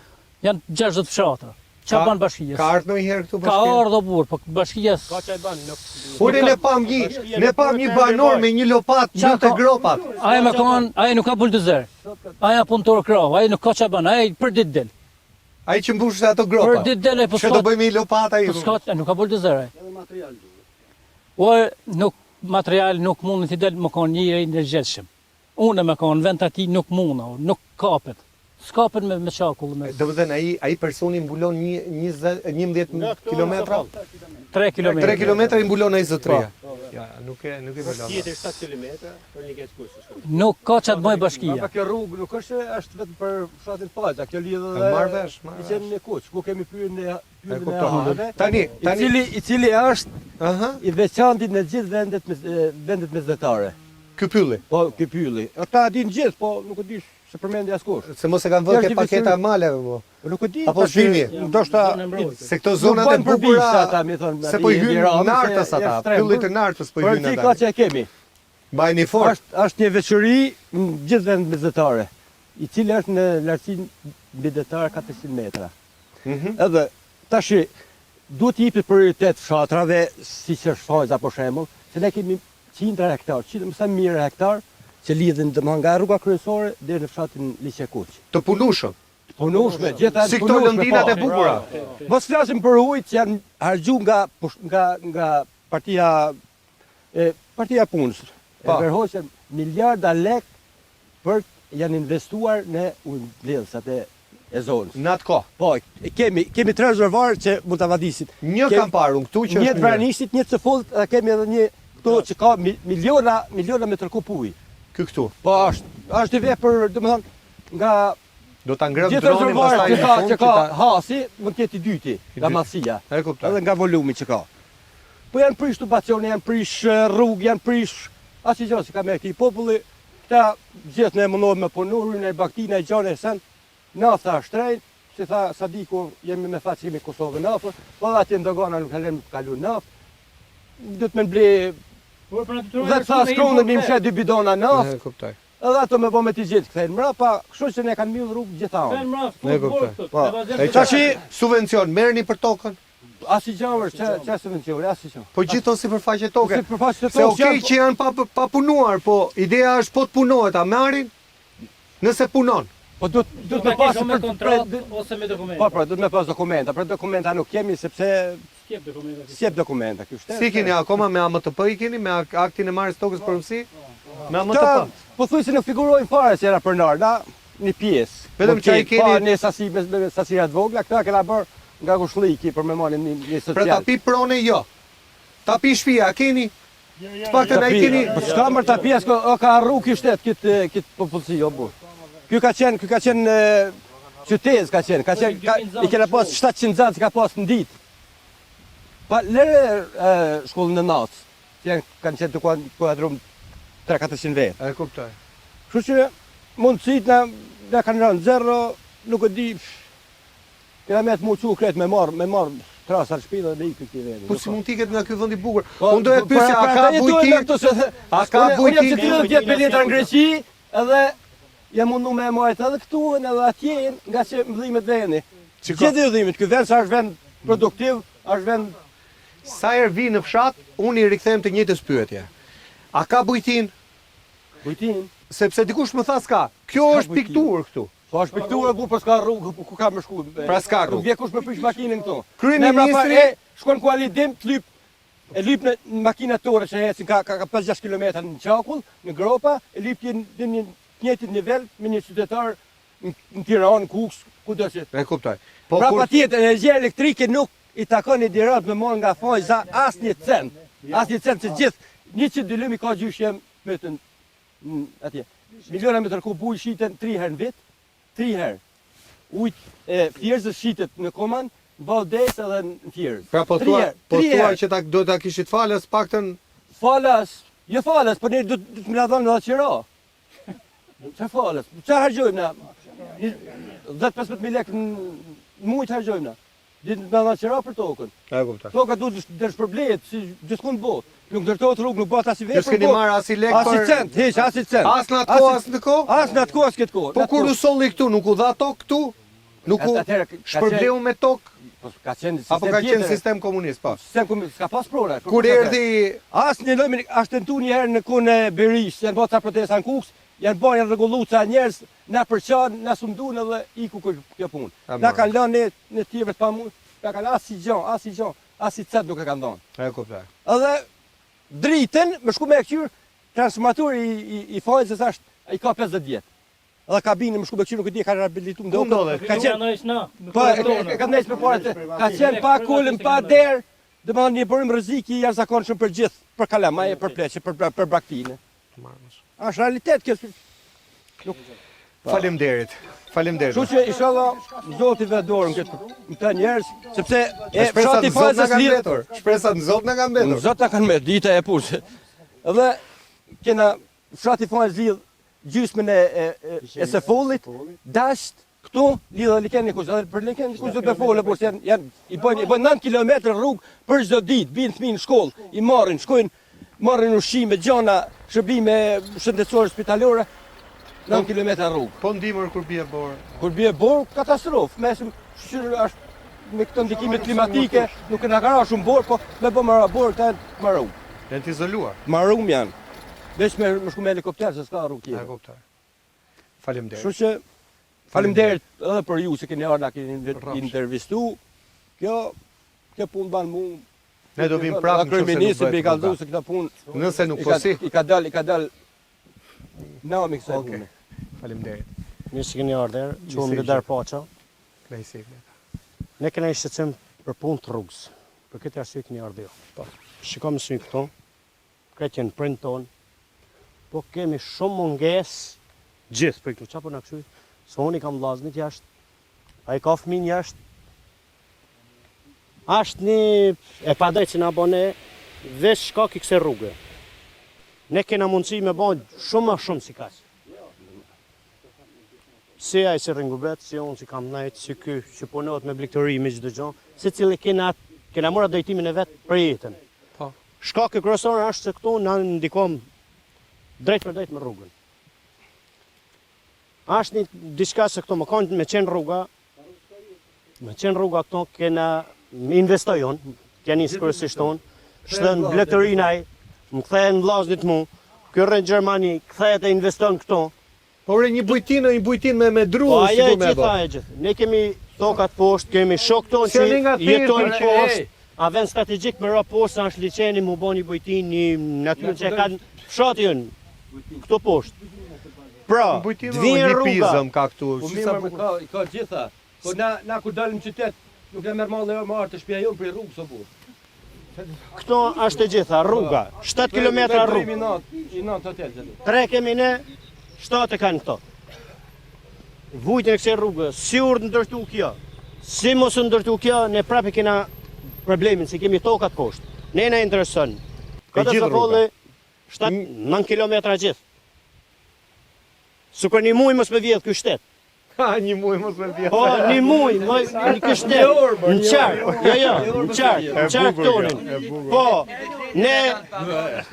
Janë 60 fshatra. Ça ban bashkia? Ka ardhur ndonjëherë këtu bashkia? Ka ardhur burrë, po bashkia Ka ça ban, nuk. Unë ne pam një, ne pam një banor me një lopatë mbyllte gropat. Ai me kon, ai nuk ka buldozer. Ai a punëtor krahu, ai nuk ka ça ban, ai për ditë del. Ai që mbushte ato gropa. Për ditë del ai po s'ka. Ç'do bëj me një lopatë ai? Po s'ka, nuk ka buldozer ai. Edhe material duhet. O nuk material nuk mund të del me kon njeri i ndërgjegjshëm. Unë me kon në vend të atij nuk mundna, nuk kapet. S'kapet me me çakull me. Domethënë ai ai personi mbulon një 20 11 kilometra? 3 kilometra. 3 kilometra i mbulon ai zotëria. Po. Ja, nuk e nuk e mbulon. Tjetër 7 kilometra për një keq kush. Nuk ka ça të bëjë bashkia. Po kjo rrugë nuk është është vetëm për fshatin Fajza, kjo lidhet edhe Marr vesh, marr vesh. Liqenin e Kuq, ku kemi pyllin e E kuptoj. Tani, tani i cili i cili është Aha. i veçanti në gjithë vendet vendet mesdhetare. Ky pylli. Po, ky pylli. Ata e dinë gjithë, po nuk e di s'e përmendi askush. Se mos e kanë vënë ke paketa e maleve po. Po nuk e di. Apo s'vini. Ndoshta se këto zonat e bukura ata më thonë. Se po i hyn Nartës ata, pyllit të Nartës po i hyn ata. Po ka që e kemi. Mbajeni fort. Është është një veçori në gjithë vendet mesdhetare, i cili është në lartësinë mbidetare 400 metra. Mhm. Edhe tashi duhet të jepet prioritet fshatrave, siç është Fajza për shembull, se ne kemi qindra hektar, qindra, më sa mijëra hektar që lidhen domethënë nga rruga kryesore deri në fshatin Liqekuq. Të punueshëm. Të punueshme, gjitha Si këto lëndinat e po. bukura. Mos flasim për ujët që janë harxhu nga nga nga partia e partia e punës. E po. Enver miliarda lek për janë investuar në ujëmbledhësat e e zonës. Në atë kohë. Po, kemi kemi tre rezervuarë që mund ta vadisin. Një kam parë unë këtu që është një të Vranishtit, një të Sofullit dhe kemi edhe një këtu që ka miliona miliona metër kub ujë. Ky këtu. Po është, është i vepër, domethënë nga Do ta ngrëm dronin pastaj që ka që ka Hasi, mund të jetë i dyti nga madhësia. E kuptoj. Edhe nga volumi që ka. Po janë prish tubacione, janë prish rrugë, janë prish asnjë gjë s'ka me këtij populli. Këta gjithë ne mundohemi me punu, rrymë në bagëti, në gjëra e sen. Nafta është shtrejt, si tha Sadiku, jemi me fat që kemi Kosovën afër, po edhe atje në dogana nuk na lënë me kalu naftë. Do të më ble Dhe tha skronë me mshe dy bidona naftë. E kuptoj. Edhe ato me bo me t'i gjithë kthejnë mrapa, kështu që ne kanë mbyll rrugë gjitha anë. Ne kuptoj. Po. Tashi subvencion merrni për tokën? Asnjë gjë është, ç'a ç'a subvencioni, asnjë gjë. Po gjithë to sipërfaqe toke. Sipërfaqe toke. Se okay që janë pa pa punuar, po ideja është po të punohet, a marrin? Nëse punon. Po duhet duhet me pas me kontratë ose me dokumenta. Po, po, duhet me pas dokumenta, për dokumenta nuk kemi sepse S'jep dokumenta. S'jep dokumenta ky shtet. Si keni akoma me AMTP i keni me aktin e marrjes tokës pronësi? Me AMTP. Pothuajse nuk figurojnë fare si jena pronarë, na një pjesë. Vetëm që i keni pa një sasi me, me sasira të vogla, këta kena bërë nga kushlliki për me marrë një, një social. Pra tapi prone jo. Tapi shtëpia keni? Të paktën ai keni. Po s'ka më tapi as o ka harru ky shtet kët kët popullsi o burr. Ky ka qenë, ky ka qenë qytez ka qenë, ka qenë, ka, i kena pas 700 nxënës ka pas në ditë. Pa lëre shkollën e natës, që janë kanë qenë të kuadrum 3-400 vetë. E kuptoj. Kështu që mundësit na na kanë rënë zero, nuk e di. Kena met mu çu krejt me marr, me marr trasa në shtëpi dhe me ikë këtij vendi. Po si mund të iket nga ky vend i bukur? Po, Unë doja të pyesja, a ka bujtinë? A ka bujtinë? Unë jam që 30 vjet me letra në Greqi, edhe jam mundu me e majt edhe këtu edhe atje, nga që më dhimet vendi. Gjithë ju dhimet, ky vend sa është vend produktiv, është vend Sa herë vi në fshat, unë i rikthehem të njëjtës pyetje. A ka bujtinë? Bujtinë? Sepse dikush më tha s'ka. Kjo është pikturë këtu. Po është pikturë bu, po s'ka rrugë, po ku ka me shku? Pra s'ka rrugë. Nuk vjen kush me prish makinën këtu. Kryeministri shkon ku Ali Dim, të lyp e lyp në makina tore që ecin ka ka 5-6 kilometra në çakull, në gropa, e lyp ti në një të njëjtin nivel me një qytetar në Tiranë, në Kukës, kudo që. E kuptoj. Po pra kur... patjetër, energjia elektrike nuk i takon Edi Ramës me marrë nga Fajza asnjë cent. Asnjë cent se gjithë 100 dynym i ka gjyshi jem vetëm atje. Miliona metër kub ujë shiten 3 herë në vit, 3 herë. Ujë e Fierzës shitet në Koman. Në Ballë edhe në Fierzë. Pra po thua, po thua që ta do ta kishit falas paktën Falas, jo falas, po ne do të më na dhënë edhe qira. Çfarë falas? Çfarë harxhojmë na? 10-15 mijë lekë në muaj të harxhojmë na. Duhet të na dhënë qira për tokën. E kuptoj. Toka duhet të shpërblehet si gjithkund në botë. Nuk ndërtohet rrugë, nuk bëhet asnjë vepër. Ju s'keni marrë asnjë lek për Asnjë cent, hiç, asnjë cent. As në atë kohë, as në kohë? As në atë kohë, as këtë kohë. Po kur u solli këtu, nuk u dha tokë këtu? Nuk u shpërbleu me tokë? Po ka qenë sistem Apo ka qenë sistem komunist, po. Sistem komunist, s'ka pas prona. Kur erdhi asnjë lloj, është tentu një herë në kohën e Berishës, janë bërë ca protesta në Kukës, janë bërë janë rregullu ca njerëz, na përçan, na sunduan edhe iku kjo punë. Na kanë lënë ne ne tjerëve të pamundur, na kanë asnjë gjë, asnjë gjë, asnjë cent nuk e kanë dhënë. E kuptoj. Edhe dritën, me shku me e kqyr, transformatori i i, i Fajzës është i ka 50 vjet. Edhe kabinën me shku me kqyr nuk e di e kanë rehabilitu më duket. Ka qenë Po e ka ndejt përpara të ka qenë pa kulm pa derë, domethënë një burim rreziku i jashtëzakonshëm për gjithë, për kalamaj, për pleqe, për për braktinë. Është realitet kjo. Nuk Faleminderit. Faleminderit. Kështu që inshallah Zoti vë dorën këtë në këta njerëz, sepse e fshati Fajzës lidh mbetur. Shpresat në Zot na kanë mbetur. Në Zot na kanë mbetur, dita e punë. Edhe kena fshati Fajzës lidh gjysmën e e e Sefollit, dasht këtu lidh edhe liqenin e Kuqit, edhe për liqenin e Kuqit me folë, por janë janë i bëjnë i bëjnë 9 kilometra rrugë për çdo ditë, bijnë fëmijë në shkollë, i marrin, shkojnë, marrin ushqime, gjana, shërbime shëndetësore spitalore, 9 kilometra rrugë. Po n'dimër kur bie borë. Kur bie borë, katastrofë. Me shyqyr është me këto ndikime klimatike, nuk na ka ra shumë borë, po me bë më ra borë, këta janë të marum. Janë të izoluar. Marum janë. Veç me me shku me helikopter se s'ka rrugë tjetër. E kuptoj. Faleminderit. Kështu që faleminderit edhe për ju që keni ardhur na keni intervistu. Kjo kjo punë ban mu Ne do vim prapë në kryeministri me kallzu se këtë punë nëse nuk po si i ka dal i ka dal nami kësaj pune. Faleminderit. Mirë se keni ardhur, quhem Bledar Paça. Kënaqësi. Ne kena një shqetësim për punë të rrugës. Për këtë arsye keni ardhur ju. Po. Shikojmë sy këtu. Krejt janë prind tonë, po kemi shumë mungesë gjithë për këtu, ça po na kështu, se unë i kam vllaznit jashtë, ai ka fëmin jashtë, ashtë një e padrejtë që na bo ne, veç shkak i kësaj rruge. Ne kena mundësi me bo shumë ma shumë si kaq. Si ai si rrin n'gurbet, si unë si kam nejt, si ky që punohet me blegtori me çdo gjë, secili kena kena marrë drejtimin e vet për jetën. Po. Shkaku kryesor është se këtu na ndikon drejtpërdrejt me rrugën. Është një diçka se këtu me kanë me qenë rruga, me qenë rruga këtu kena investoj unë, kena nis kryesisht unë, shtën blegtorinë ai, më kthehen vllaznit mu, ky rrin n'Gjermani, kthehet e investon këtu, Po ore një bujtinë, një bujtinë me me dru po, ajo sikur me e gjitha, e gjitha. Ne kemi tokat poshtë, kemi shokë tonë që jetojnë poshtë. A vend strategjik me ra poshtë, se është liqeni, mu bo një bujtinë, një natyrë që e kanë fshati ynë, këtu poshtë. Pra, të vijë rruga. Hipizëm ka këtu. Po mirë, po ka, ka gjitha. Po na na kur dalim në qytet, nuk na merr malli me ardh te shtëpia jonë prej rrugës o burr. Këto është e gjitha, rruga, 7 km rrugë. Tre kemi ne, 7 e kanë këto. Vujtjen e kësaj rrugë, si u ndërtu kjo, si mos u ndërtu kjo, ne prapë kena problemin, se kemi tokat poshtë. Ne na intereson. Këtë gjithë rruga. 7, 9 km gjithë. Sikur një muj mos me vjedh ky shtet. Ha, një muj mos me vjedh. Po, një muj, më një ky shtet. Në qark, jo, jo, në qark, në qark tonin. Po, ne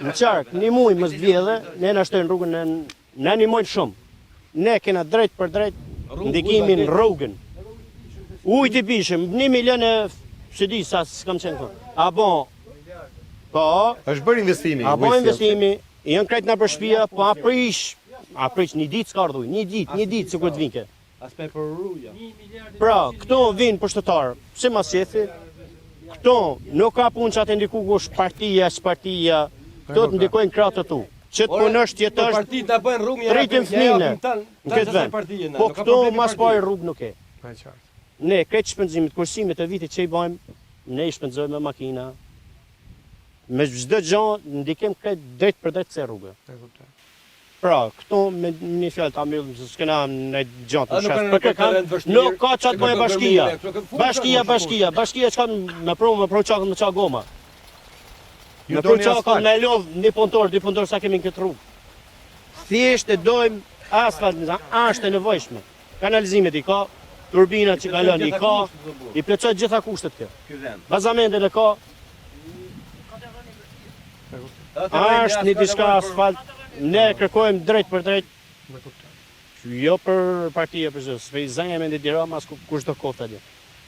në qark, një muj mos vjedhë, ne na shtojnë rrugën në na ndihmojnë shumë. Ne kena drejtpërdrejt ndikimin rrugën. Ujë të pijshëm, një milion e s'e di sa s'kam qenë këtu. A bo, po, është bërë investimi. A bo investimi, Janë krejt nëpër shpia, po a prish, a prish një ditë s'ka ardhur, një ditë, një ditë sikur të vinke. As me përuruja. Pra, këto vinë pushtetarë, si mas qefi, këto nuk ka punë që atë ndiku kush partia, s'partia, këto të ndikojnë krahët e tu. Që të punosh të jetosh, Partitë na bëjnë rrugë, të rritim fëmijën në këtë vend. Po këto mas pari rrugë nuk e. Ne krejt shpenzimet, kursimet e vitit që i bëjmë, ne i shpenzojmë me makina, Me çdo gjë ndikim krejt drejtpërdrejt kësaj rruge. E kuptoj. Pra, këtu me një fjalë ta mbyllim se s'kena në gjatë në shas. Për kërkan, nuk ka ça të bëjë bashkia. Bashkia, bashkia, bashkia çka me pru, me pru çakëll me ça goma. Me pru çakëll me lodh një punëtor, dy punëtor sa kemi në këtë rrugë. Thjesht e dojmë asfalt, është e nevojshme. Kanalizimet i ka, turbinat që kalon i ka, i plotëson gjitha kushtet kjo. Bazamentin e ka. Është një diçka asfalt, ne kërkojmë drejt për drejt. Jo për parti e për gjë, s'pe i zënja me Edi Rama as kush do koftë atje.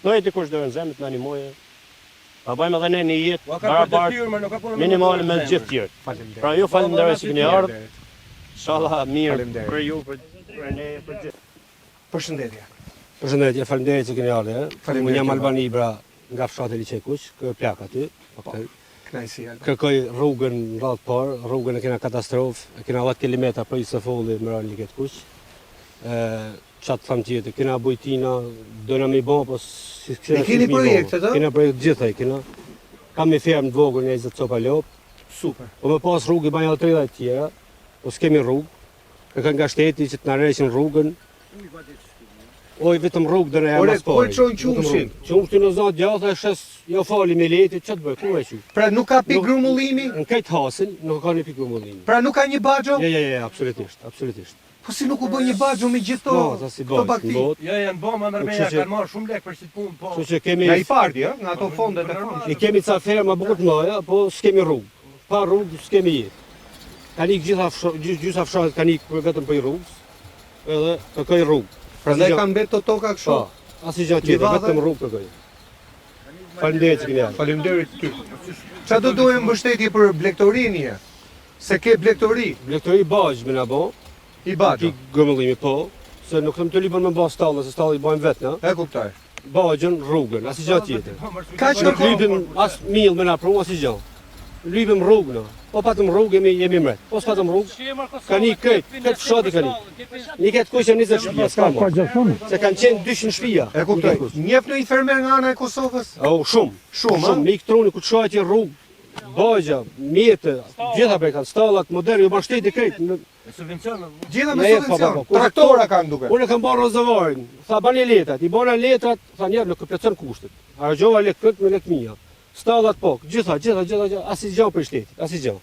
Do jetë kush do në zemër të na ndihmojë. Ta bëjmë edhe ne një jetë barabartë minimale me gjithë tjerët. Pra ju falënderoj që keni ardhur. Inshallah mirë për ju, për për ne, për gjithë. Përshëndetje. Përshëndetje, faleminderit që keni ardhur. Unë jam Alban Ibra nga fshati Liqenkuq, ky plak aty. Po, po. Kënaqësi Alban. Kërkoj rrugën në radhë të parë, rrugën e kena katastrofë, e kena 10 kilometra prej Sëfolli me ra në Like të Kuq. Ë ça të them tjetër, kena bujtina, dona me i bo, po si kena I keni projektet, ë? Kena projekte gjitha i kena. Kam një fermë të vogël një 20 copa lopë. Super. Po me pas rrugë i bajnë edhe 30 tjera, po s'kemi rrugë. Kërkoj nga shteti që të na ndreqin rrugën. Oj, vetëm rrugë dhe në Ore, ku e çon qumështin? Qumështin në zatë djathë e shes, jo fali miletit, ça të bëj, ku e çu? Pra nuk ka pikë grumbullimi? Në këtë hasin, nuk ka një pikë grumbullimi. Pra nuk ka një baxho? Jo, jo, jo, absolutisht, absolutisht. Po si nuk u bë një baxho me gjithë këto po, si këto bagëti? Jo, janë bë më mërmeja, kanë marrë shumë lekë për këtë punë, po. Kështu që kemi Nga IPARD-i, ë, nga ato fondet e fondit. I kemi ca ferma bukur të mëdha, po s'kemi rrugë. Pa rrugë s'kemi jetë. Kanë ikë gjitha gjysa fshatit kanë ikë vetëm për rrugës. Edhe kërkoj rrugë. Prandaj kanë mbetur këto toka kështu. Po, asnjë gjë tjetër, vetëm rrugë kërkoj. Faleminderit që keni ardhur. Faleminderit ty. Ça do doje mbështetje për blegtorinë je? Se ke blegtori. Blegtori baxhë me na bo. I baxhë. Pikë grumbullimi po, se nuk them të lypën me ba stallë, se stallë i bajmë vetë na. E kuptoj. Baxhën, rrugën, asnjë gjë tjetër. Kaq Nuk lypim as miell me na pru, asnjë gjë. Lypim rrugë na. Po patëm rrugë jemi jemi mret. Po s'patëm rrugë, kanë ikë krejt, këtë fshati kanë ikë. Në Like të Kuq janë 20 shtëpia, s'ka më. Se kanë qenë 200 shtëpia. E kuptoj. Njeh ndonjë fermer nga ana e Kosovës? Oh, shumë. Shumë, shumë. Me ikë truni ku të shoh atje rrugë, baxha, mjete, gjitha pe kanë stallat moderne, ju bën shteti krejt. Me subvencion. Gjitha me po, po, po. Traktora kanë duke. Unë kam bërë rezervarin. Tha bani letrat, i bëna letrat, tha njerë nuk plotëson kushtet. Harxhova lekë me lekë mia. Stallat po, gjitha, gjitha, gjitha, gjitha, asnjë gjë prej shtetit, asnjë gjë.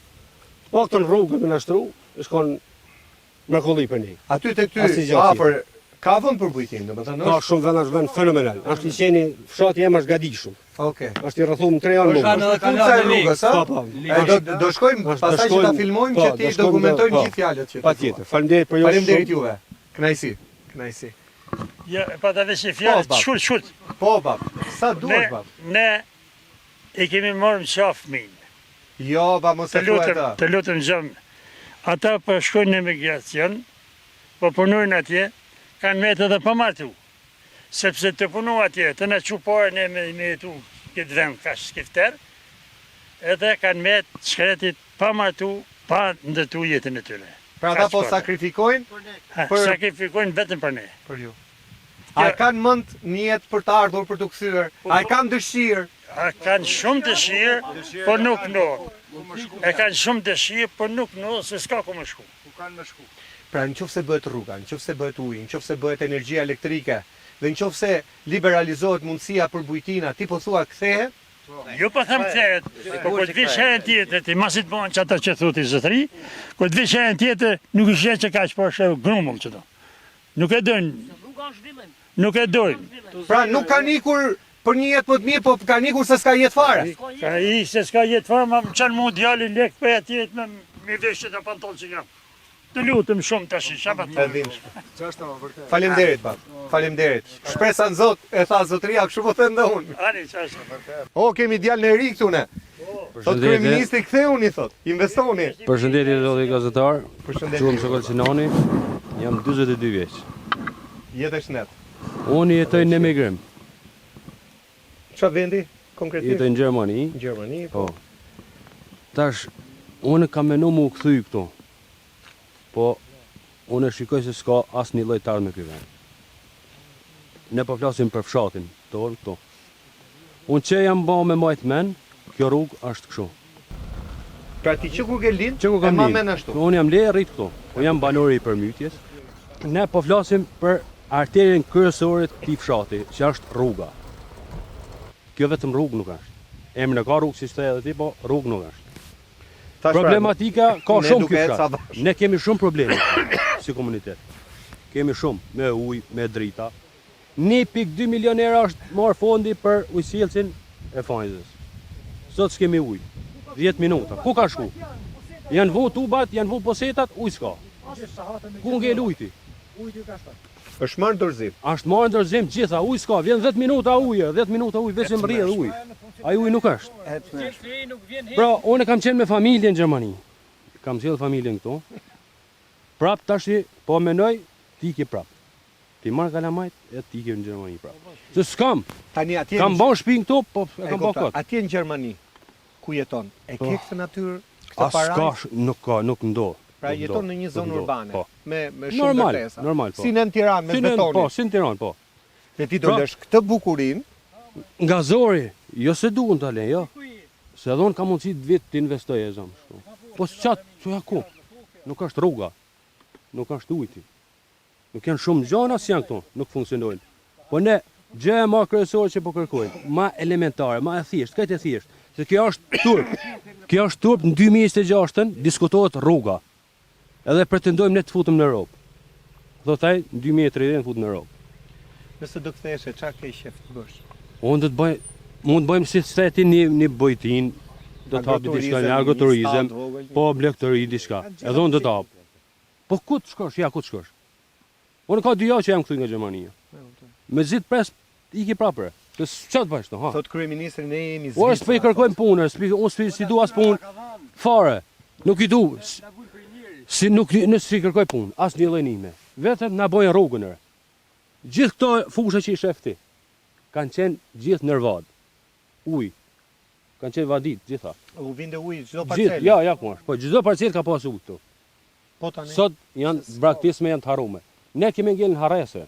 Të paktën rrugën me na shtru, shkon mrekulli për ne. Aty tek ty, afër, ka vend për bujtinë, domethënë është? Ka shumë vend, është vend fenomenal. Është liqeni, fshati jem është gadishull. Okej. Është i rrethuar në tre anë. Është në puca e rrugës, a? Po, po. E do do shkojmë pastaj që ta filmojmë po, që ti dokumentojmë po. gjithë fjalët që ti. Patjetër. Faleminderit për ju. Faleminderit juve. Kënaqësi. Kënaqësi. Ja, e pata veç një fjalë, po, shkurt, shkurt. Po, bab. Sa duash, bab? Ne i kemi marrë në qafë fëmijën. Jo, bab, mos e thuaj atë. Të lutem gjëm. Ata po shkojnë në emigracion, po punojnë atje, kanë metë edhe pa martu. Sepse të punu atje, të na çu pare ne me, me jetu këtë vend kaq skifter, edhe kanë metë shkretit pa martu, pa ndërtu jetën e tyre. Pra ata po sakrifikojnë për sakrifikojnë vetëm për ne. Për ju. A e kanë mend një jetë për të ardhur për t'u kthyer? A e kanë dëshirë? A kanë shumë dëshirë, por nuk ndodh. E kanë shumë dëshirë, por nuk ndodh se s'ka ku me shku. Ku kanë me shku? Pra në qoftë se bëhet rruga, në qoftë se bëhet uji, në qoftë se bëhet energjia elektrike dhe në qoftë se liberalizohet mundësia për bujtina, ti po thua kthehet? Jo po them kthehet, po kur të vish herën tjetër ti masi të bëhen çato që thotë ti zotëri, kur të vish herën tjetër nuk i sheh që kaq po sheh grumbull çdo. Nuk e dojnë. Nuk e dojnë. Pra nuk kanë ikur për një jetë më të mirë, po kanë ikur se s'ka jetë fare. Ka ikur se s'ka jetë fare, ma më çon mu djali lek për atje me me veshë të pantol që kam. Të lutem shumë tash, çfarë pa të dhimbshme. Faleminderit bab. Faleminderit. Shpresa në Zot, e tha zotëria, kështu po them dhe unë. Ani çfarë vërtet. O kemi djalin e ri këtu ne. Thot kryeministri kthehuni thot, investoni. Përshëndetje zoti gazetar. Përshëndetje. Quhem Sokol Sinani, jam 42 vjeç. Jetë e shëndet. Unë jetoj në emigrim. Çfarë vendi konkretisht? Jetoj në Gjermani. Në Gjermani, po. Tash unë kam menu mu kthy këtu. Po unë e shikoj se s'ka asnjë lloj të ardhme ky vend. Ne po flasim për fshatin tonë këtu. Unë që jam ba me majt men, kjo rrugë është kështu. Pra ti që kur ke lind, Që kur e kam ma lind. men ashtu. Unë jam le rrit këtu. Unë jam banori i përmytjes. Ne po flasim për arterien kryesore të këtij fshati, që është rruga. Kjo vetëm rrugë nuk është. Emrin e ka rrugë siç the edhe ti, po rrugë nuk është. Pra, Problematika ka shumë ky fshat. Ne kemi shumë probleme si komunitet. Kemi shumë me ujë, me drita. 1.2 milion euro është marrë fondi për ujësjellësin e Fanjzës. Sot s'kemi ujë. 10 minuta. Ku ka shku? Janë vu tubat, janë vu posetat, ujë s'ka. Ku ngel ujti? Është marrë dorëzim. Është marrë dorëzim gjitha, ujë s'ka, vjen 10 minuta ujë, 10 minuta ujë, veç rrjedh ujë. Ai ujë nuk është. Pra, unë kam qenë me familjen në Gjermani. Kam sjellë familjen këtu. Prap tashi po menoj të iki prap. T'i marr kalamajt e të iki në Gjermani prap. Se s'kam. Tani atje Kam ba shtëpinë këtu, po e kam ba kot. Atje në Gjermani ku jeton, e ke po. këtë natyrë, këtë parajsë? As ka, nuk ka, nuk ndodh. Pra jeton në një zonë urbane, po. me me shumë ndërtesa. Normal, po. Si në Tiranë me betonin. Po, si në Tiranë, po. Dhe ti do pra, lësh këtë bukurinë nga zori, jo se duan ta lënë, jo. Se edhe unë kam mundësi të vit të investoj e zëmë kështu. Po çat, ja ku? Nuk është rruga. Nuk është ujti. Nuk janë shumë gjana si janë këto, nuk funksionojnë. Po ne, gjëja ma kryesore që po kërkojmë, ma elementare, ma e thjeshtë, krejt e thjeshtë, se kjo është turp. Kjo është turp në 2026-ën diskutohet rruga. Edhe pretendojmë ne të futem në Europë. Thot ai, në 2030 futem në Europë. Nëse do ktheheshe, çfarë ke qejf të bësh? Unë do të bëj, mund të bëjmë si the ti një një bujtinë, do të hapi diçka, një agroturizëm, po blegtori diçka. Edhe unë do të hap. Po ku të shkosh, ja ku të shkosh? Unë ka dy javë që jam kthy nga Gjermania. Mezi pres iki prapë. Të ç'a të bësh këtu, ha? Thot kryeministri ne jemi Zvicra. Unë s'po i kërkojmë punë, s'pi unë s'pi s'i du as punë fare. Nuk i du. Si nuk në s'i kërkoj punë, as një lloj ndihme. Vetëm na bojnë rrugën. Ere. Gjithë këto fusha që i shef ti kanë qenë gjithë nër vadë. Ujë. Kanë qenë vadit gjitha. U vinte ujë çdo parcelë. Gjithë, ja, ja ku është. Po çdo parcelë ka pasur ujë këtu. Po tani. Sot janë braktisme, janë të harrume. Ne kemi ngel në harrese.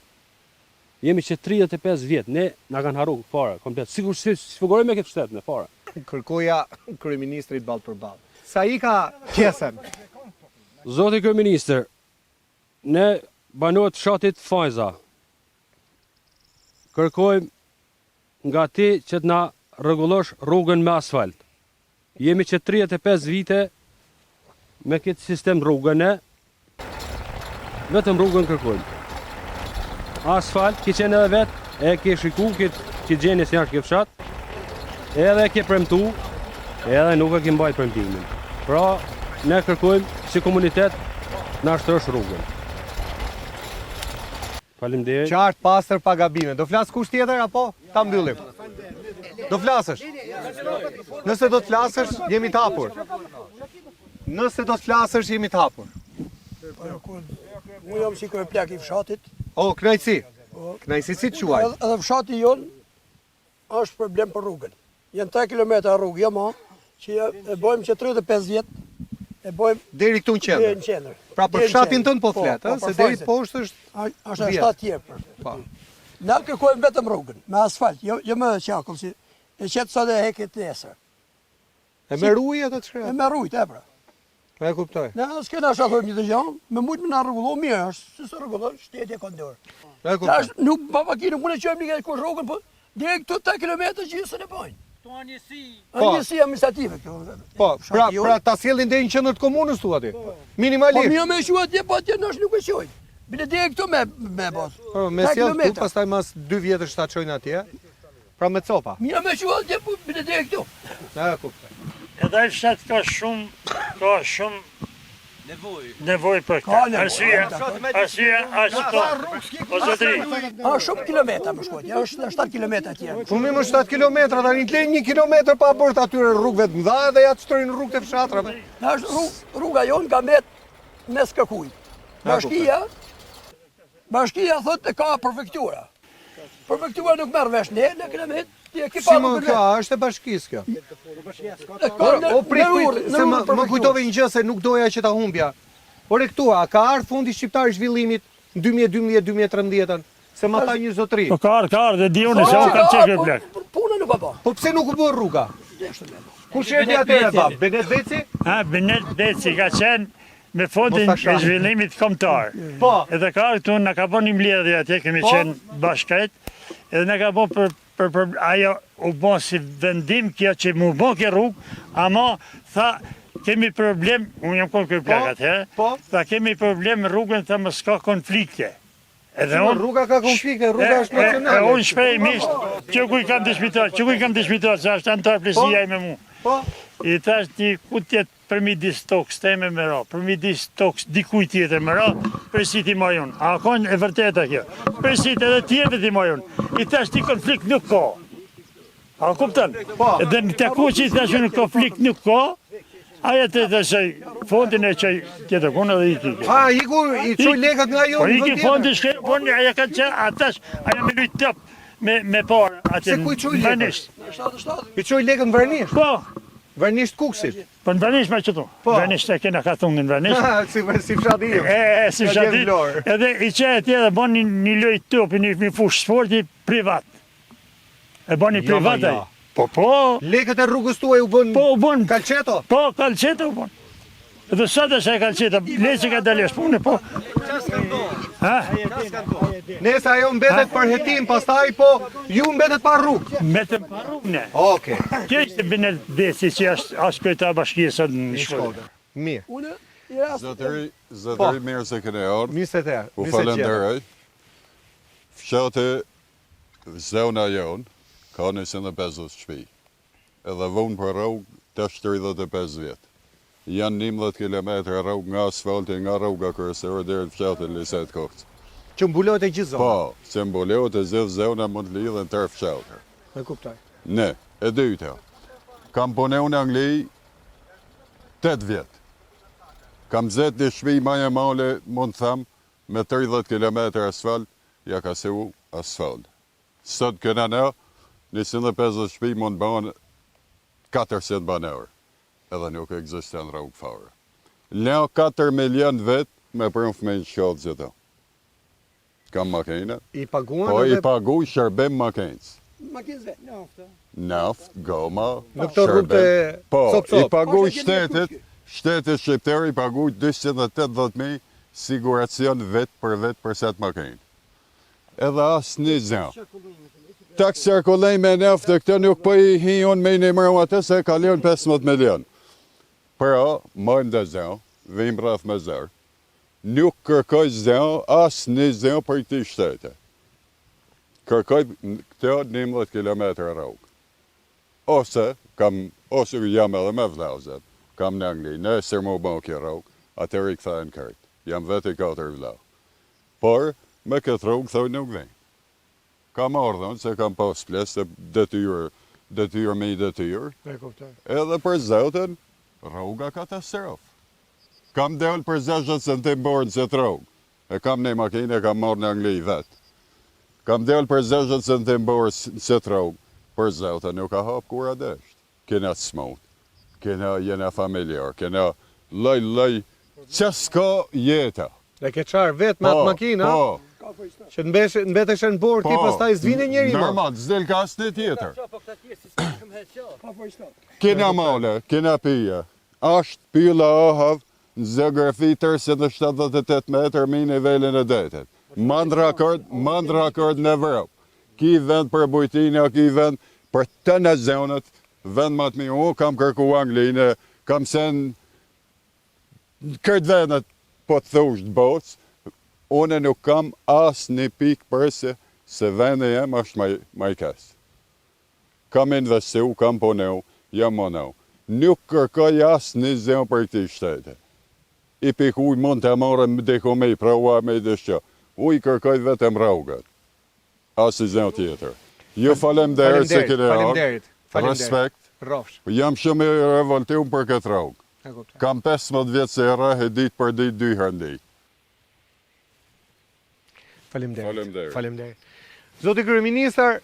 Jemi që 35 vjet, ne na kanë harru fare, komplet. Sikur si s'figurojmë me këtë shtet ne fare. Kërkoja kryeministrit ballë për ballë. Sa i ka qesen? Zoti kryeministër, ne banorët e fshatit Fajza kërkojmë nga ti që të na rregullosh rrugën me asfalt. Jemi që 35 vite me këtë sistem rrugën e vetëm rrugën kërkojmë. Asfalt, ke qenë edhe vetë, e ke shiku këtë këtë gjendje si është ky fshat, edhe e ke premtu, edhe nuk e ke mbajt premtimin. Pra, ne kërkojmë si komunitet na shtrosh rrugën. Faleminderit. Qartë, pastër, pa gabime. Do flasë kush tjetër apo ta mbyllim? Do flasësh. Nëse do të flasësh, jemi të hapur. Nëse do të flasësh, jemi të hapur. Unë jam si kryeplak i fshatit. O, kënaqësi. Po. Kënaqësi si të quaj? Edhe fshati jonë Është problem për rrugën. Janë 3 kilometra rrugë, jo ma, që e bojmë që 35 vjet, e bojmë deri këtu në qendër. Deri në qendër. Pra për fshatin tënd po, po flet, po, ë, se deri poshtë është është shtatë tjerë. Për. Po. Na kërkojmë vetëm rrugën, me asfalt, jo jo me çakëll, si e qet sot e heket nesër. E merr uji atë të shkretë. E merr uji, e pra. E kuptoj. Ne s'kena çka thojmë një të gjë, me mujtë me na rregullu mirë, është, si s'e rregullon, shteti e ka n'dorë. E kuptoj. Tash nuk pa makinë, nuk mund e çojmë një kush rrugën, po deri këtu 3 kilometra gjysën e bojnë. Këtu janë njësi. Po. Njësi administrative këtu. Po, pra, pra ta sjellin deri në qendër të komunës thua ti. Po. Minimalisht. Po mirë me çu atje, po atje ndoshta nuk e çojnë. Bile deri këtu me me bos. Po, me sjell këtu, pastaj mas 2 vjetësh ta çojnë atje. Pra me copa. Mirë me çu atje, po bile deri këtu. E kuptoj. Edhe ai fshat ka shumë, ka shumë nevojë. Nevojë për këtë. Arsye, arsye është këto. O zotri. A shumë kilometra më shkojnë, është 7 kilometra tjerë. Po më 7 kilometra tani të lejnë 1 kilometër pa bërë të atyre rrugëve të mëdha dhe ja të shtrojnë rrugët e fshatrave. Na është rrugë, rruga jonë ka mbet mes kërkujt. Bashkia, Bashkia thotë e ka prefektura. Prefektura nuk merr vesh ne, ne kena met, ti e ke pa. Si më kjo, është e bashkisë kjo. O prit, prit, se më, më kujtove një gjë se nuk doja që ta humbja. Ore këtu, a ka ardhur fondi shqiptar i zhvillimit në 2012-2013-ën? Se ma tha një zotri. Po ka ardhur, ka ardhur, e di unë se unë kam qenë kryplak. Puna nuk ka bë. Po pse nuk u bë rruga? Kush erdhi atëherë bab? Benet Beci? Ha, Benet Beci ka qenë. Me fondin e zhvillimit kombëtar. Po. Edhe ka ardhur këtu, na ka bërë një mbledhje atje, kemi po. qenë bashkë krejt, edhe na ka bërë për për për ajo u bë si vendim kjo që mu bë kjo rrugë, ama tha kemi problem, unë jam kon kryeplak po, atëherë, po. tha kemi problem rrugën, tha mos ka konflikte. Edhe unë rruga ka konflikte, rruga është nacionale. E unë shprehimisht, që ku i kam dëshmitar, që ku i kam dëshmitar, se është anëtar plesia po, me mu. Po. I thash ti ku të jetë përmidis tokës teme me ra, përmidis tokës dikuj tjetër me ra, prijësit i maj unë. A konë e vërteta kjo? Prijësit edhe tjerëve t'i maj unë. I thash ti konflikt nuk ka. A kupton? Po. Dhe në të kuqi i thash unë konflikt nuk ka, aja të të shëj fondin e çoi tjetër kun edhe iki. Ha, iku, i çoi lekët nga ju Po në iki vend tjetër. fondi shkej, fondi aja ka që atash, aja me lujt top me, me parë atje Se ku i çoi në lekët? Vranisht. I çoi lekët në Vranisht. Po, Vranisht Kuksit. po në Vranisht me qëtu. Po. Vranisht e kena katundin Vranisht. Ha, si, si fshati im. E, e, si Ka fshati. qenë Vlorë. Edhe i çoi atje dhe bën një, një lojë topi, një, një fushë sporti privat. E bën një Jo, privat jo. ai. Po, po. Lekët e rrugës tuaj u bën Po, u bën. kalçeto? Po, kalçeto u bën. Edhe sot është e kalçeto, le që ka dalë jashtë pune, po. Ha? Nëse ajo mbetet për hetim, pastaj po ju mbetet pa rrugë. Mbetëm pa rrugë ne. Okej. Kjo ishte Benel Beci që është është kryetar bashkie sot në Shkodër. Mirë. Unë i rast Zotëri, zotëri mirë se keni ardhur. Mirë se te. U mirë se gjeta. falenderoj. Fshati zona jonë ka 150 shtëpi. Edhe vunë për rrugë tash 35 vjet. Janë 11 kilometra rrugë nga asfalti, nga rruga kryesore deri në fshatin Liset Kokës. Që mbulohet e gjithë zona. Po, që mbulohet e gjithë zona mund të lidhen tërë fshatër. E kuptoj. Ne, e dyta, kam punu në Angli 8 vjet. Kam zet një shtëpi maje male, mund të them, me 30 km asfalt, ja ka su asfalt. Sot kena në 150 shtëpi mund të bëhen 400 banorë, edhe nuk ekziston rrugë fare. Në 4 milion vet me pru fëmijë në shkollë gjithë. Kam makinë, I paguan po i edhe paguaj shërbim makinës. makinës vet, naftë. Naft, goma, Në këto rrugë të shërbim. Po, cop cop. i paguaj Ose gjeni shtetit, shtetit shqiptar i paguaj 280.000 siguracion vit për vit për set makinë. Edhe as një gjë. Tak qarkullim me naftë, këto nuk po i hi unë me i numëru atë se kalon 15 milion. Pra, majmë dhe gjë, vim rreth me zërë. Nuk kërkoj gjë, as një gjë për këti shtete. Kërkoj këto 11 km rrugë. Ose, kam, ose jam edhe me vllazët, kam në Angli, nesër më u bë kjo rrugë, atëherë i kthehen krejt. Jam vetë i katër vlla. Por, me këtë rrugë thoj nuk vjen. Kam ardhur se kam pas ples se detyrë, detyrë me i detyrë. E kuptoj. Edhe për zotin, rruga katastrofë. Kam dalë për 60 centim borë në këtë rrugë. E kam një makinë, e kam marrë në Angli vetë. Kam dalë për 60 centim borë në këtë rrugë. Për zotin nuk ka hap kur a desht. Kena të smut, kena jena familjar, kena lloj lloj që s'ka jeta. E ke çarë vetë me atë Po, makinë, ha? Po, Që të mbesh mbetesh në borë ti po. pastaj s'vine njeri më. Normal, s'del ka asnjë tjetër. Po po ishte. Kena male, kena pije. Ashtë pylla Ohav në gjeografi 378 metër mi nivelin e detit. Mand rekord, mand rekord në Evropë. Ki vend për bujtina, ki vend për të në zonët, vend më të mirë. Unë kam kërku Anglinë, kam sen në këtë vendet, po të thush të botës, unë nuk kam as një pikë përse se vendi jem është maj, maj keq. Kam investu, kam punu, jam monu. Nuk kërkoj as një gjë për këti shtete. I pikë ujë mund të marrëm diku me i prova me i dëshqo. Uj kërkoj vetëm rrugët. As një gjë tjetër. Ju faleminderit se Faleminderit, keni ardhur. faleminderit. Faleminderit. Respekt. Rrofsh. Jam shumë i revoltuar për këtë rrugë. E kuptoj. Kam 15 vjet se e rreh ditë për ditë dy herë në ditë. Faleminderit. Faleminderit. Faleminderit. Zoti kryeministër,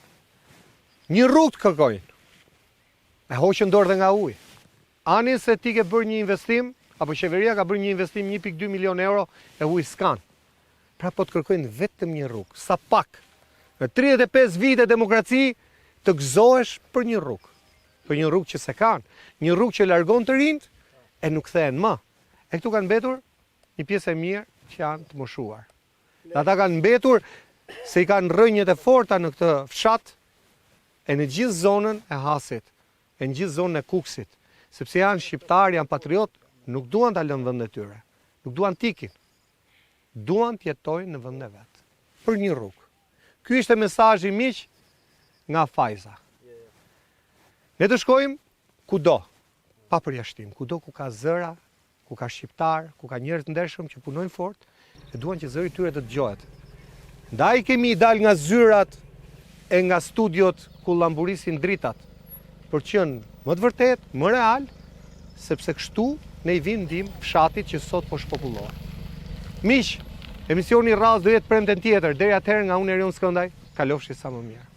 një rrugë të kërkojnë. E hoqën dorë dhe nga uji. Ani se ti ke bërë një investim, apo qeveria ka bërë një investim 1.2 milion euro e ujë s'kan. Pra po të kërkojnë vetëm një rrugë, sa pak. Në 35 vite demokraci të gëzohesh për një rrugë. Për një rrugë që s'e kanë, një rrugë që largon të rinjt e nuk kthehen më. E këtu kanë mbetur Një pjesë e mirë që janë të moshuar. Dhe ata kanë mbetur se i kanë rrënjët e forta në këtë fshat e në gjithë zonën e Hasit, e në gjithë zonën e Kukësit, sepse janë shqiptarë, janë patriotë, nuk duan ta lënë vendin e tyre, nuk duan të ikin. Duan të jetojnë në vendin e vet. Për një rrugë. Ky ishte mesazhi miq nga Fajza. Ne të shkojmë kudo, pa përjashtim, kudo ku ka zëra ku ka shqiptarë, ku ka njerëz të ndershëm që punojnë fort e duan që zëri i tyre të dëgjohet. Ndaj kemi dalë nga zyrat e nga studiot ku llamburisin dritat, për të qenë më të vërtetë, më real, sepse kështu ne i vijmë ndihmë fshatit që sot po shpopullohet. Miq, emisioni i radhës do jetë premten tjetër, deri atëherë nga unë Erion Skëndaj, kalofshi sa më mirë.